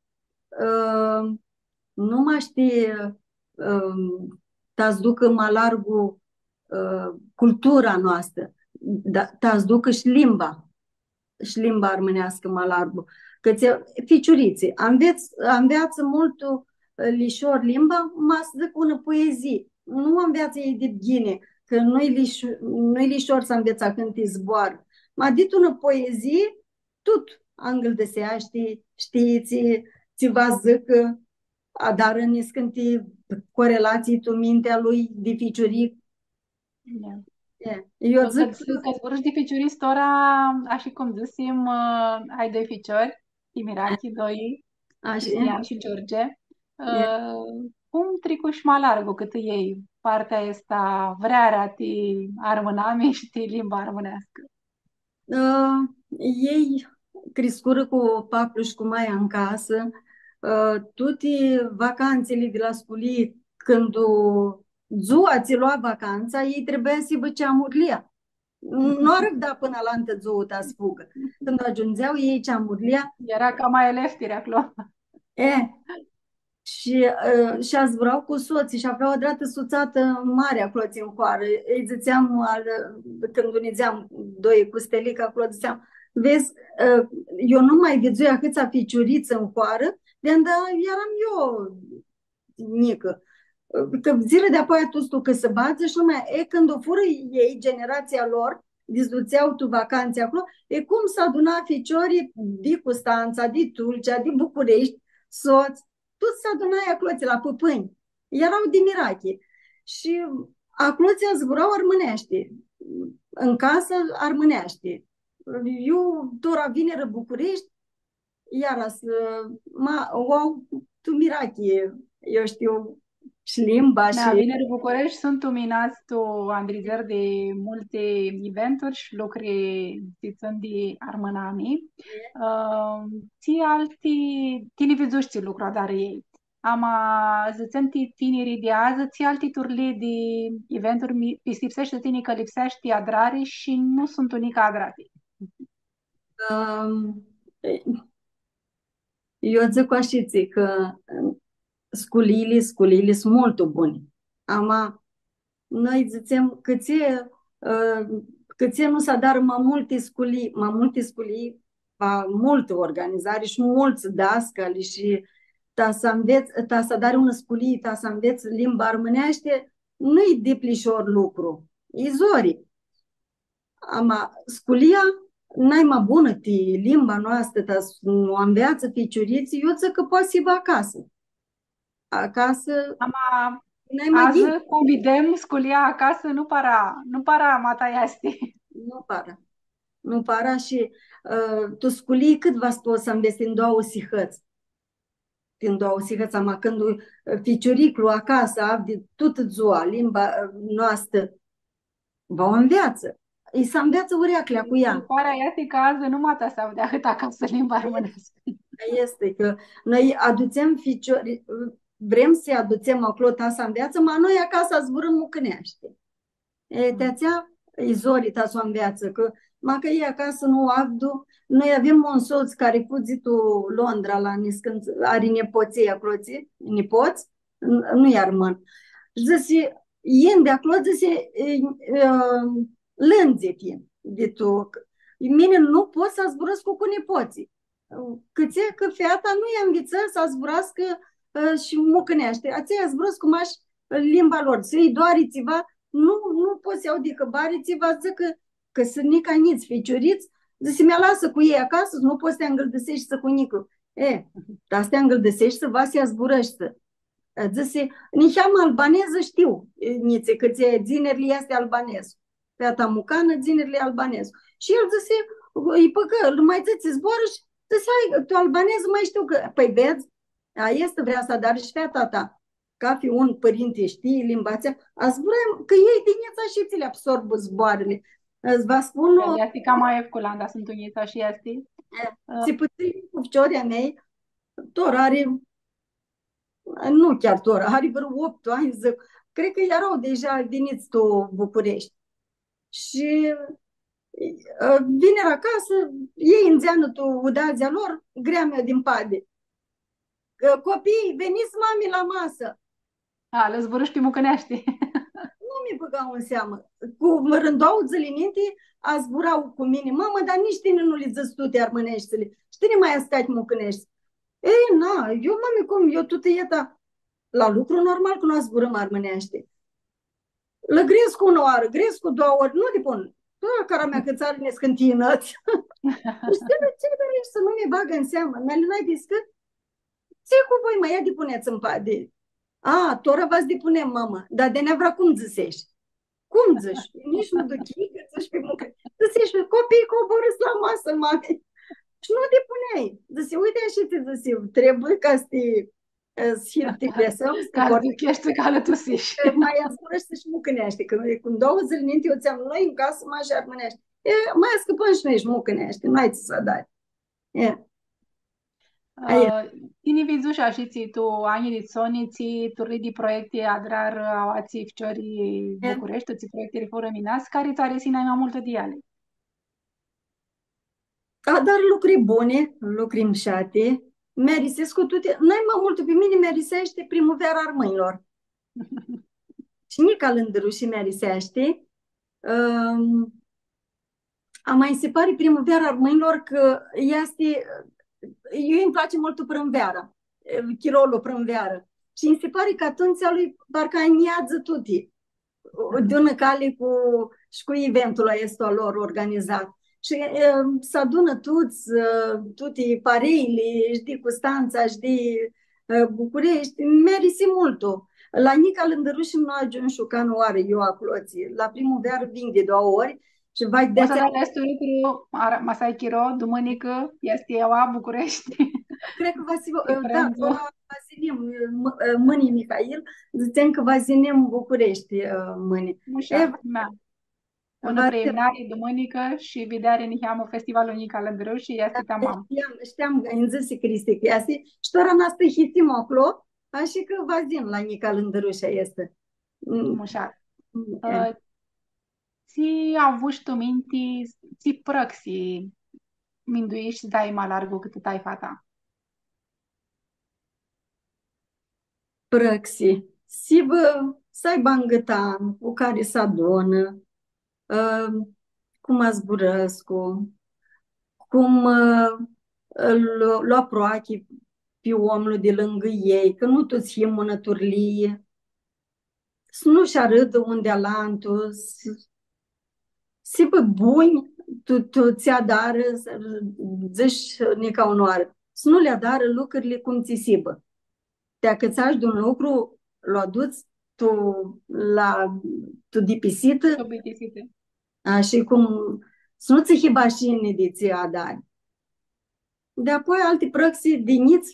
ã, nu mash ti, ã, ta s-ducã ma largu, ã, cultura noastrã, da, ta s-ducã shi limba, shi limba armãneascã ma largu. Cã tsi, ficiuritslji, anvets-, anveatsã multu, ã, lishor limba, ma s-dzãc unã poezii. Nu anveatsã elj di ghini, cã nu-i lish-, nu-i lishor s-anvets ahãnti zboarã. Ma dit unã poezii, tut angãldãseashti, shtii tsi, tsi va dzãcã, adarã niscãnti corelatsii tu mintea lui di ficiuric. Da. E, eu dzãc cã, cã zburãsh di ficiurii, tora, ashi cum dzãsim, ã, ai doi ficiori, ti mirachi, doi, ashi, Cristian shi George. Ã, cum tricush ma largu cãtã elj partea aestã, vrearea ti armãnami shi ti limba armãneascã? Ã, elj criscurã cu paplu shi cu maia tu casã. Ã, tuti vacantsãli di la sculii, cãndu dzua tsi lua vacantsa, elj trebuia s-hibã ceamurlia. Nu arãvda pãnã alantã dzuã ta s-fugã. Cãndu agiundzea elj ceamurlia, eara cama eleftiri aclo. E, shi, ã, shi zbura cu sotslji shi avea adratã sutsatã mari aclo tsi tu hoarã. Lji dzãtseam, al, cãndu nidzeam doi cu Stelica aclo, dzãtseam, vedz, ã, eu nu ma vidzui ahãtsã ficiurits tu hoarã, di anda earam eu njicã. Cã dzãrã di-apoaia tuts tu cãsãbadz shi lumea, e, cãndu furã elj, generatsia lor, s-dutsea tu vacantsi aclo, e, cum s-aduna ficiorlji di Custantsa, di Tulcea, di Bucureshti, sots, tuts s-aduna aclo, la pãpãnj. Eara di mirachi. Shi aclo tsi zbura armãneashti. Tu casã armãneashti. Eu, tora vinirã Bucureshti, iara s-, ma, u au tu mirachi, eu shtiu, shi limba. Da, shi vinirã Bucureshti suntu minats tu andridzãri di multi eventuri shi lucri tsi tsãn di armãnami. Ã, tsi alti, tini vidzushi tsi lucru adarã elj. Ama, dzãtsem ti tinirlji di adzã, tsi alti turlii di eventuri mi-, pistipseshti tini cã lipseashti adrari shi nu suntu nica adrati? Ãm, eu dzãc cu ashitsi, cã, ãm, sculiili, sculiili suntu multu buni. Ama, noi dzãtsem cã tsi, ã, cã tsi nu s-adarã ma multi sculii, ma multi sculii, ma multã organizari shi multsã dascali shi ta s-anvets-, ta s-adari unã sculii, ta s-anvets limba armãneashti, nu-i diplishor lucru, e zori. Ama sculia nai ma bunã ti limba noastrã, ta s-, nu anveatsã ficiuritslji, eu dzãc cã poati s-hibã acasã. Acasã Ama, nai ma adzã, ghini. Cum videm, sculia acasã nu para, nu para ma ta easti. Nu para. Nu para shi, ã, tu sculii cãt va s-pots s-anvets ti doauã sihãts? Ti doauã sihãts, ama cãndu, ã, ficiuriclu acasã avdi tutã dzua limba, ã, noastrã, va u anveatsã. Lji s-anveatsã ureaclea cu ea. Întrebarea este că azi nu mata s-avdi ahãt acasã limba armãneascã. Easti cã noi adutsem ficiori, vrem s-lji adutsem aclo ta s-anveatsã, ma noi acasã zburãm mucãneashti. E, ti atsea, e zori ta s-u anveatsã, cã, ma cã elj acasã nu avdu, noi avem un sots cari fudzi tu Londra la niscãntsã, ari nipotslji aclo, tsi, nipots, n-, nu-i armãn. Shi dzãsi, yin di aclo, dzãsi, e, e, lãndzi yin di tu, mini nu pot s-zburãscu cu nipotslji. Cãtse cã feata nu lj-anvitsã s-zburascã, ã, shi mucãneashti. Atsea zburãscu mash limba lor. S-lji doari tsiva, nu, nu pot s-ljau di hãbari, tsi va dzãcã cã, cã suntu nica njits, ficiurits, dzãsi, mi alasã cu elj acasã, nu pots s-ti angãldãseshti cu niclu. E, ta s-ti angãldãseshti, va s-zburãshti. Dzãsi, niheamã albanezã shtiu, e, njitslji, cã tsi dzinirli easti albanez. Feata mucanã, dzinirli albanez. Shi el dzãsi, lji pãcã, lã ma dzãtsi zboarã shi dzãsi, hai, tu albanezã ma shtiu cã, pãi vedz, aestã vrea s-adarã shi feata ta. Cathi un pãrinti shtii limba atsea, a zburãm, cã elj di njits shi tsi li absorbã zboarãli. Ãts va spun, nu? Easti cama efculanda, suntu njits shi easti. E, tsi pãtsãi cu ficiorlji a mei, tora ari, nu chiar tora, ari vãrã optu anj, dzãc, cred cã eara deja vinits tu Bucureshti. Shi, ã, vinirã acasã, elj ndzeanã tu udadzea lor, greamea di mpadi. Cã, copii, veniți, mami, la masă. A, lã zburãshi pi mucãneashti. Nu mi bãgau în seamã. Cu vãrã doauã dzãli ninti, a zburau cu mini, mamã, dar nici tini nu li dzãts tuti armãneshtili. Shi tini ma easti mucãneshti. Ei, na, eu, mami, cum, eu tutã eta la lucru, normal cã nu zburãm armãneashti. Lã grescu unã oarã, grescu doauã ori, nu dipun. Tora cara mea cã tsã ari niscãnti inãts. Shtii, tsi doarã s-nu mi bagã în seamã? Mi-alinai di scãt. Tsi cu voi, mã, ia dipunets mpadi. A, tora va s-dipunem, mamã. Dar di neavra cum dzãseshi? Cum dzãsh? Nici nu duchii cã dzãsh pi mucã. Dzãseshi, copii, coborâți la masă, mami. Shi nu dipuneai. Dzãsi, uite, ashi tsi dzãsi, trebuie ca s-ti, e, s-hii depresați, s-ti... Ca s-ducheshti, ca s-alãtusishi. Cã ma zburãshti shi mucãneashti, cã noi, cu doauã dzãli ninti, eu dzãtseam, noi în casã mash armãneashti. E, ma scãpãm shi noi shi mucãneashti, nu ai tsi s-adari. E. Aia. Ã, tini vidzushi ashitsi tu anjlji di soni, tsi turlii di proiecti adrarã aoatsi ficiori Bucureshti, tsi proiecti furã minats, cari tsã arisi nai ma multu di eali? Adar lucri buni, lucri mshati. Mi arisescu tuti, nai ma multu pi mini mi ariseashti Primuveara Armãnjlor. Shi nica lãndãrushi mi ariseashti. Ãm, ama nji si pari Primuveara Armãnjlor cã easti, iu nji place multu primveara, chirolu primvearã. Shi nji si pari cã atumtsea lui parcã anjadzã tuti. Di unã cali cu, shi cu eventul aestu a lor organizat. Shi, e, s-adunã tuts, e, tuti pareili, shi di Custantsa, shi di, e, Bucureshti. Mi arisi multu. La nica lãndãrushi nu agiumshu canãoarã eu aclotsi. La Primuvearã vinj di doauã ori shi va... Ma s-adari aestu lucru, ara-, ma s-ai chiro, dumãnicã, easti aua Bucureshti? Cred cã va s-, da, va s-, m-, mãni, Mihail, dzãtsem cã va s-yinim Bucureshti, ã, mãni. Mushat, e, mea. Unã va s-, preliminari dumãnicã shi videari niheamã festivalul Nica Lãndãrushi, easti tamam. Shteam, shteam, nji dzãsi Cristi cã easti, shi tora nã astuhisim aclo, ashi cã va s-yinj la Nica Lãndãrushi easti. Mm. Mushat. Mm, e. Ã, tsi avushi tu minti, tsi prãxi minduishi s-dai ma largu cãtã taifa ta? Prãxi. S-hibã, s-aibã angãtan cu cari s-adunã, ã, cum zburãscu, cum, ã, lu, lu aproachi pi omlu di lãngã elj, cã nu tuts him unã turlii. S-nu sh-arãdã un di alantu, s-, s-hibã bunj, tu, tu tsi adarã, s-, dzãsh nica unãoarã, s-nu li adarã lucrili cum tsi s-hibã. Ti acãtsash di un lucru, lu aduts tu, la, tu dipisitã. Tu bitisitã. A, shi cum, s-nu tsã hibã ashini di tsi adari. Di apoi alti prãxi di njits,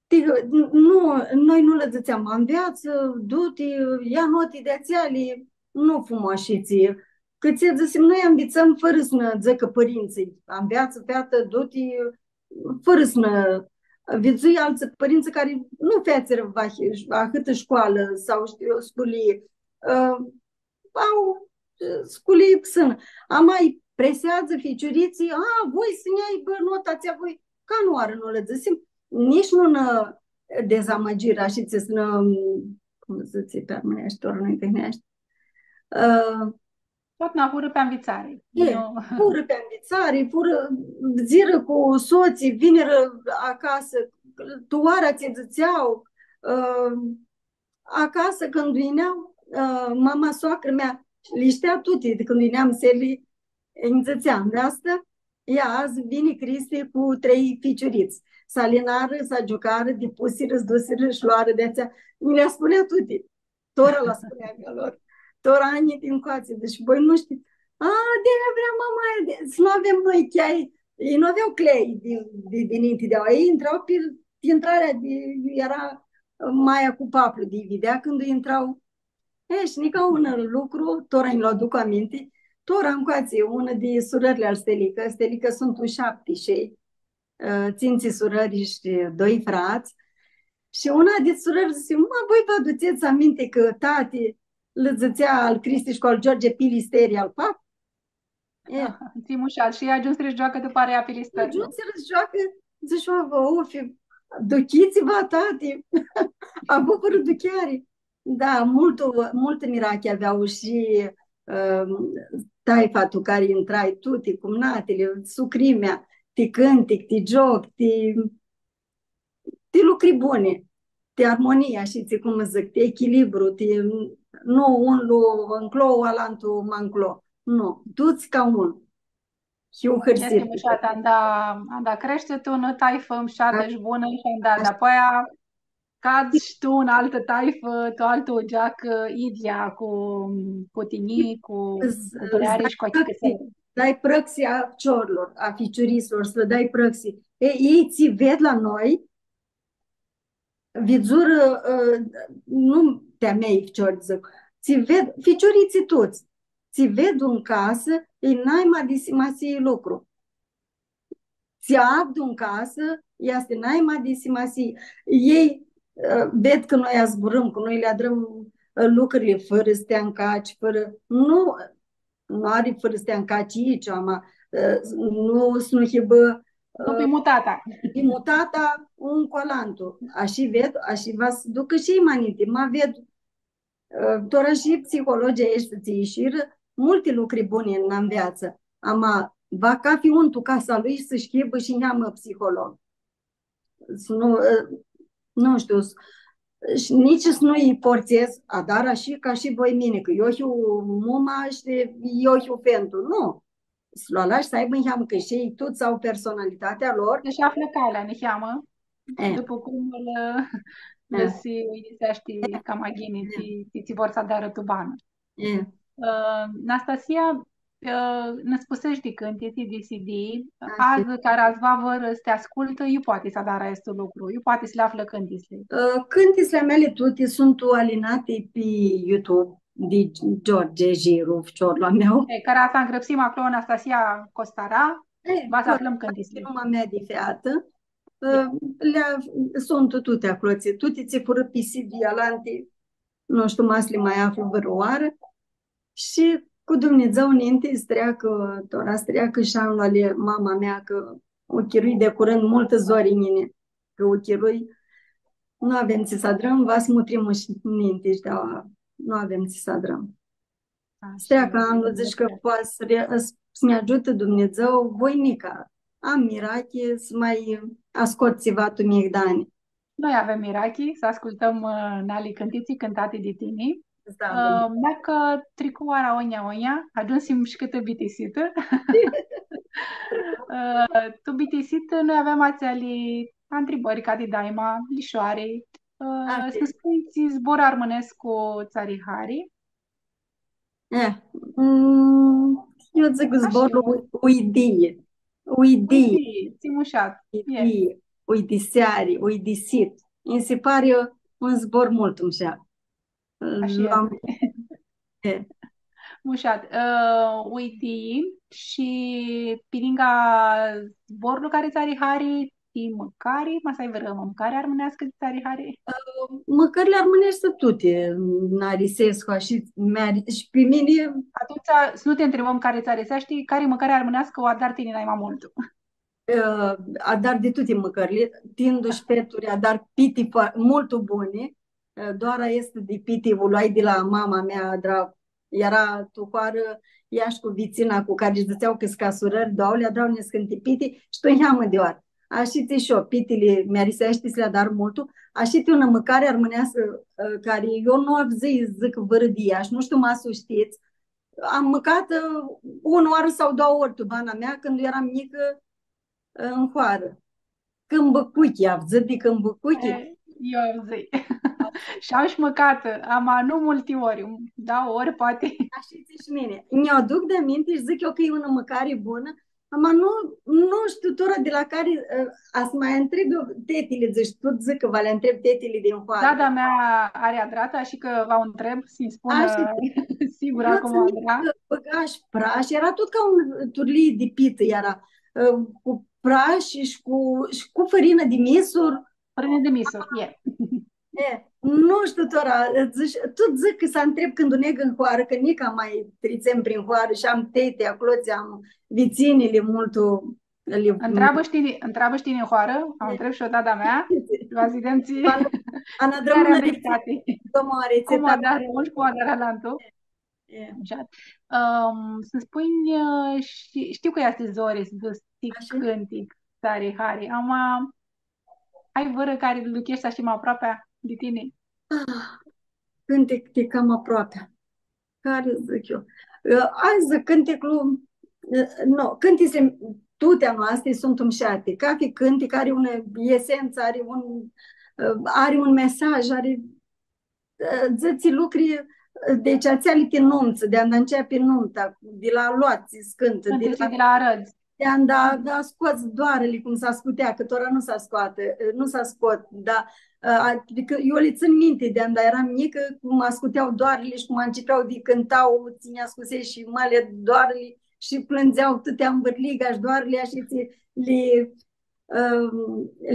ti, nu, noi nu lã dzãtseam, anveatsã, du-ti, ia noti di atseali, nu fum ashitsi. Cã tsi dzãsim, noi anvitsãm fãrã s-nã dzãcã pãrintsãlj, anveatsã, featã, du-ti, fãrã s-nã, vidzui altsã pãrintsã cari nu featsirã vahi-, ahãtã scoalã sau, shtiu eu, sculii. Ã, au, ã, sculii psãnã. Ama lji preseadzã ficiuritslji, a, voi s-nj-aibã nota atsea, voi, canãoarã nu lã dzãsim, nitsi nu nã dezamãgirã, ashitsi s-nã, cum dzãtsi pi armãneashti, tora nu-i tihneashti. Ã, Tut nã furã pi anvitsari. E, nu. Furã pi anvitsari, furã, dzirã cu sotslji, vinirã acasã, tu oara tsi dzãtsea, ã, acasã, cãndu yinea, ã, mama, soacrã mea, li shtea tuti, di cãndu yinea mserli, nji dzãtsea, nveastã, ia, adzã vini Cristi cu trei ficiurits. S-alinarã, s-agiucarã, dipusirã, s-dusirã, sh-loarã di atsea. Nji li spunea tuti. Tora lã spunea a lor. Tora anj di ncoatsi, dzãc, voi nu shtii. A, di-aia vrea mama aia, di, s-nu avem noi clei. Elj nu avea clei di, di, di ninti di aoa. Elj intra pi, pi intrarea di, eara maia cu paplu di videa cãndu intra. E, shi nica un lucru, tora nji lu aduc aminti, tora ncoatsi, unã di surãrli al Stelicã, Stelicã suntu shapti shi elj, ã, tsintsi surãri shi doi frats. Shi una di surãri dzãsi, „Ma, voi vã adutsets aminti cã tati lã dzãtsea al Cristi shi cu al George Pilisteri al pap?” E. Tsi mushat, shi agiumsirã s-gioacã tu parea Pilisteri. Agiumsirã s-gioacã, dzãsh, „Ava, ofi, duchits va tati.” Avu vãrã ducheari. Da, multu, multã mirachi avea shi, ã, taifa tu cari intrai, tuti, cumnatili, sucrimea, ti cãntic, ti gioc, ti, ti lucri buni, ti armonii, ashitsi cum dzãc, ti echilibru, ti, nu un lu nclo, alantu ma nclo. Nu, tuts ca un. Hiu hãrsitã. Easti mushat, anda, anda creshti tu unã taifã mushatã shi bunã shi anda, dapoaia cadz shi tu unã altã taifã, tu altã geacã, idyea cu, cu tinjii, cu, cu pãreari shi cu achicãsiri. Dai prãxi a ficiorlor, a ficiuritslor, s-lã dai prãxi. E, elj tsi ved la noi, vidzurã, ã, nu ti a mei ficiori, dzãc, tsi ved, ficiuritslji tuts, tsi ved tu casã, e naima di simasii lucru. Tsi avdu tu casã, easti naima di simasii. Elj, ã, ved cã noi zburãm, cã noi li adrãm, ã, lucrili fãrã s-ti ancaci, fãrã, nu, nu ari fãrã s-ti ancaci, ama, ã, nu, s-nu hibã, ã, nu pi mutata. Pi mutata un cu alantu. Ashi ved, ashi va s-ducã shi ma ninti. Ma ved, ã, tora shi psihologii aeshti tsi ishirã, multi lucri buni nã nveatsã. Ama va cafi un tu casa lui s-hibã shi niheamã psiholog. S-nu, ã, nu shtiu, s-, shi nitsi s-nu-lj fortsez, adar ashi ca shi voi mini, cã eu hiu muma shi eu hiu fentu. Nu. S-lu alash s-aibã niheamã, cã shi elj tuts au personalitatea lor. Deci aflã calea niheamã, e, dupã cum lã, e, lã si uidiseashti cama ghini, e, tsi, tsi, tsi vor s-adarã tu banã. E. Ã, Nastasia, ã, nã spuseshi di cãntitsi, di C D, ashi, adzã cara va vãrã s-ti ascultã, iu poati s-adarã aestu lucru, iu poati s-li aflã cãntitsli. Ã, cãntitsli a meali tuti suntu alinati pi YouTube di George Jiru, ficiorlu a meu. E, cara s-ngrãpsim aclo, Anastasia Costara, e, va s-aflãm cãntitsli. Mama mea di featã, ã, li a-, suntu tuti aclo, tsi, tuti tsi furã pi C D alanti, nu shtiu, ma s-li ma aflu vãrãoarã. Shi cu Dumnidzã ninti s-treacã, tora s-treacã shi anlu ali mama mea, cã u chirui di curãnd multã zori njini, cã u chirui, nu avem tsi s-adrãm, va s-mutrim shi ninti, shi di-aua nu avem tsi s-adrãm. Ashi. S-treacã anlu, dzãc cã poati s-re-, s-, s-nã agiutã Dumnidzã, voi nica am mirachi, s-ma ascot tsiva tu migdani. Noi avem mirachi s-ascultãm, ã, nali cãntitsi cãntati di tini. Da, ã, da. Mea cã tricu oara onja, onja, agiumsim shi cãtã bitisitã. Ã, tu bitisitã, noi avem atseali ntribãri ca di daima, lishoari. Ã, ashi. S-nji spunj tsi zbor armãnescu tsã ari hari. E, mm, eu dzãc zborlu uidii. Uidii. Uidii, tsi mushat. Uidii, uidiseari, uidisit. Nji si pari un zbor multu mushat. Ashi easti. E. Mushat. Ã, uidii shi pi ningã zborlu cari tsã ari hari, ti mãcari, ma s-ai vãrã mãcari armãneascã tsi tsã ari hari? Ã, mãcãrli armãneshti tuti nj-arisescu, ashi, mi-ari-, shi pi mini. Atumtsea, s-nu ti ntribãm cari tsã ariseashti, cari mãcari armãneascã u adari tini nai ma multu? Ã, adar di tuti mãcãrli, tindu shi peturi, adar piti fo-, multu buni, ã, doara aestã di piti u loai di la mama mea, adra Eara tu hoarã, ea shi cu vitsina cu cari sh-dzãtsea cã s-ca surãri, doauãli adra niscãnti piti shi tu niheamã di oarã. Ashitsi shi eu, pitili mi-ariseashti s-li adar multu, ashitsi unã mãcari armãneascã, ã, cari eu nu avdzãi, dzãc, vãrã di ea shi nu shtiu ma s-u shtits. Am mãcatã, ã, unã oarã sau doauã ori tu bana mea, cãndu eram njicã, ãn hoarã. Cãmbãcuchi, avdzãt di cãmbãcuchi? E, eu avdzãi. Shi am shi mãcatã, ama nu multi ori, doauã ori, poati. Ashitsi shi mini. Nj-u aduc di aminti shi dzãc eu cã e unã mãcari bunã, ama nu, nu shtiu tora di la cari, ã, a s-ma ntreb eu tetili, dzãc, tu dzãc cã va li ntreb tetili din hoarã. Dada mea ari adratã, ashi cã va u ntreb, s-nji spunã sigura cum u adra. Bãga shi prash, eara tut ca un turlii di pitã, eara, ã, cu prash shi cu, shi cu fãrinã di misur. Fãrinã di misur, e. E, nu shtiu tora, dzãc, tut dzãc cã s-ntreb cãndu neg ãn hoarã, cã nica ma tritsem prin hoarã shi am teti aclo, tsi am vitsinili multu, li... Ntreabã shi tini, ntreabã shi tini ãn hoarã, u ntreb shi eu dada mea, va s-videm tsi... Ana, ana, cari am dreptati. Cum u adari unlu shi cum u adari alantu. E. Ashi. Ãm, s-nji spunj, ã, shi, shtiu cã easti zori s-dzãts tsi cãntic tsã ari hari. Ama, ai vãrã cari lu ducheshti ashi ma aproapea di tini? Ah, cãntic ti cama aproapea. Cari dzãc eu? Ã, hai dzãc, cãnticlu, ã, nu, cãntitsli tuti a noastri suntu mushati. Cathi cãntic ari unã esentsã, ari un, ã, ari un mesaj, ari ã, dzãtsi lucri, ã, deci atseali ti numtsã, di anda nceapi numta, di la aluatsi s-cãntã, di la, di la arãdz. Di anda, da, scots doarãli, cum s-ascutea, cã tora nu s-ascoatã, ã, nu s-ascot, da, ã, adicã eu li tsãn minti, di anda eram njicã, cum ascutea doarãli shi cum ãncepea di cãnta, tsi nj-ascuseshi shi ma li doarãli shi plãndzea tuti anvãrliga shi doarãli, ashi tsi li, ã,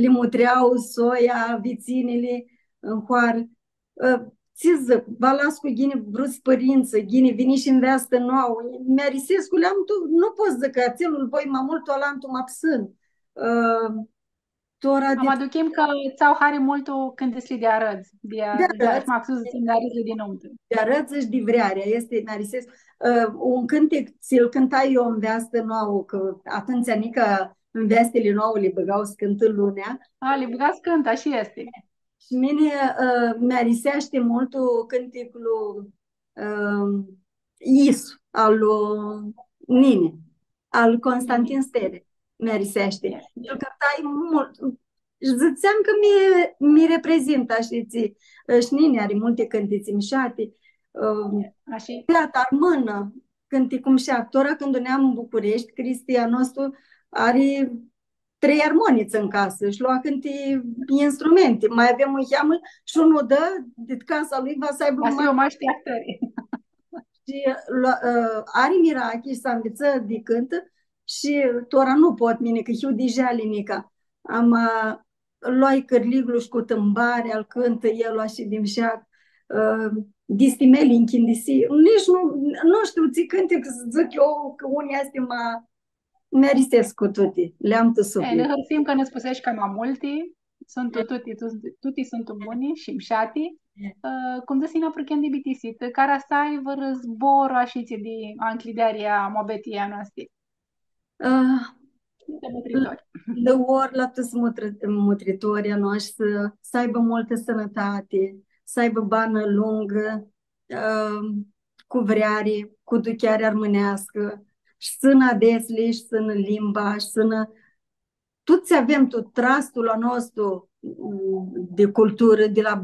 li mutrea soia, vitsinili, ãn hoarã. Ã, tsi dzãc, va las cu ghini vruts pãrintsã, ghini vini shi nveastã noauã. Mi-arisescu, li am tu, nu pot s-dzãc cã atsel lu voi ma multu, alantu ma psãn. Ã, tora... Ama di-, aduchim cã tsã au hari multu cãntitsli di arãdz, di a-, di arãdz. Di arãdz, maxus di arãdzli di numtã. Di arãdz shi di vreari, easti, mi-arisescu. Ã, un cãntic, tsi-l cãntai eu nveastã noauã, cã atumtsea nica nveastili noauã li bãga s-cãntã lunea. A, li bãga s-cãntã, ashi easti. Shi mini, ã, mi-ariseashti multu cãnticlu, ã, Isu, al, ã, Nini, al Constantin Stele, mi-ariseashti. Lu cãntai multu. Shi dzãtseam cã mi, mi reprezintã, shtii, ã, shi Nini ari multi cãntitsi mushati, ã, ashi. Feata armãnã, cãnti cum shi actora, cãndu neam tu Bucureshti, Cristi a nostru ari trei armonits tu casã shi loa cãnti instrumenti. Ma avem un heamã shi unã di casa lui va s-aibã... Va s-hibã mash ti ahtãri. Shi loa, ã, ari mirachi shi s-anvitsã di cãntã shi tora nu pot mini, cã hiu di Jali nica. Ama loai cãrliglu shi cu tãmbari, al cãntã el, loa shi di mshat, ã, disti meli nchindisi. Nitsi nu, nu shtiu tsi cãntic s-dzãc eu, cã unã easti ma, mi arisescu tuti, li am tu... E, suflit. Nã hãrsim cã nã spuseshi cama multi, suntu tuti, tu-, tuti suntu buni shi mshati. E. Ã, cum dzãsi, nã apruchem di bitisitã, cara s-ai vãrã zbor ashitsi di ancljideari a muabetiljei a noasti. Ã, Cãtã mutritori. Lã ur la tuts mutri-, mutritorlji a noshtri s-, s-aibã multã sãnãtati, s-aibã banã lungã, ã, cu vreari, cu ducheari armãneascã, shi s-nã adetsli, shi s-nã limba, shi s-nã, tuts avem tu trastul a nostru, mm, di culturã, di la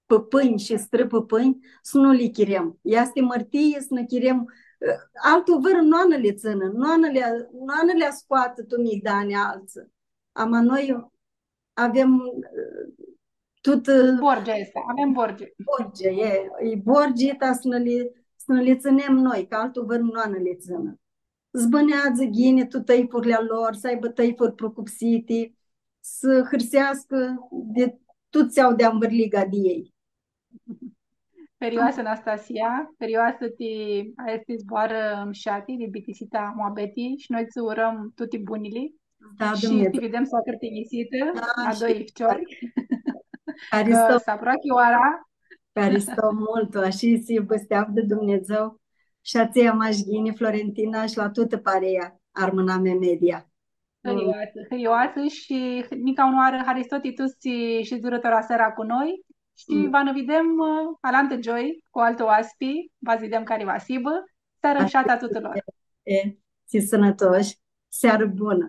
pãpãnj shi strãpãpãnj, s-nu li chirem. Easti amãrtii s-nã chirem, ã, altu vãr nu va nã li tsãnã, nu va nã li, nu va nã li scoatã tu migdani altsã. Ama noi avem, ã, tut, ã, borgea aestã, avem borgi. Borgi, e, e borgi ta s-nã li, s-nã li tsãnem noi, cã altu vãr nu va nã li tsãnã. S-bãneadzã ghini tu tãifurli a lor, s-aibã tãifuri prucupsiti, s-hãrseascã di tuts tsi au di anvãrliga di elj. Hãrioasã, Anastasia, hãrioasã ti aesti zboarã mshati, di bitisita muabeti, shi noi tsã urãm tuti bunili. Da, shi Dumnidzã. Ti videm s-acãrtinjisitã, da, a shi doi ficiori. Haristo. Cã s-aproachi oara. Haristo multu, ashi s-hibã, s-ti avdã Dumnidzã. Shi a tsia mash ghini, Florentina, shi la tutã parea Armãnamea Media. Hãrioasã, hãrioasã shi nica unãoarã haristo ti tuts tsi shidzurã tora seara cu noi shi va nã videm, ã, alantã gioi cu altu oaspi, va s-videm cari va s-hibã. Searã mshatã a tutulor. E, tsi sãnãtoshi, searã bunã.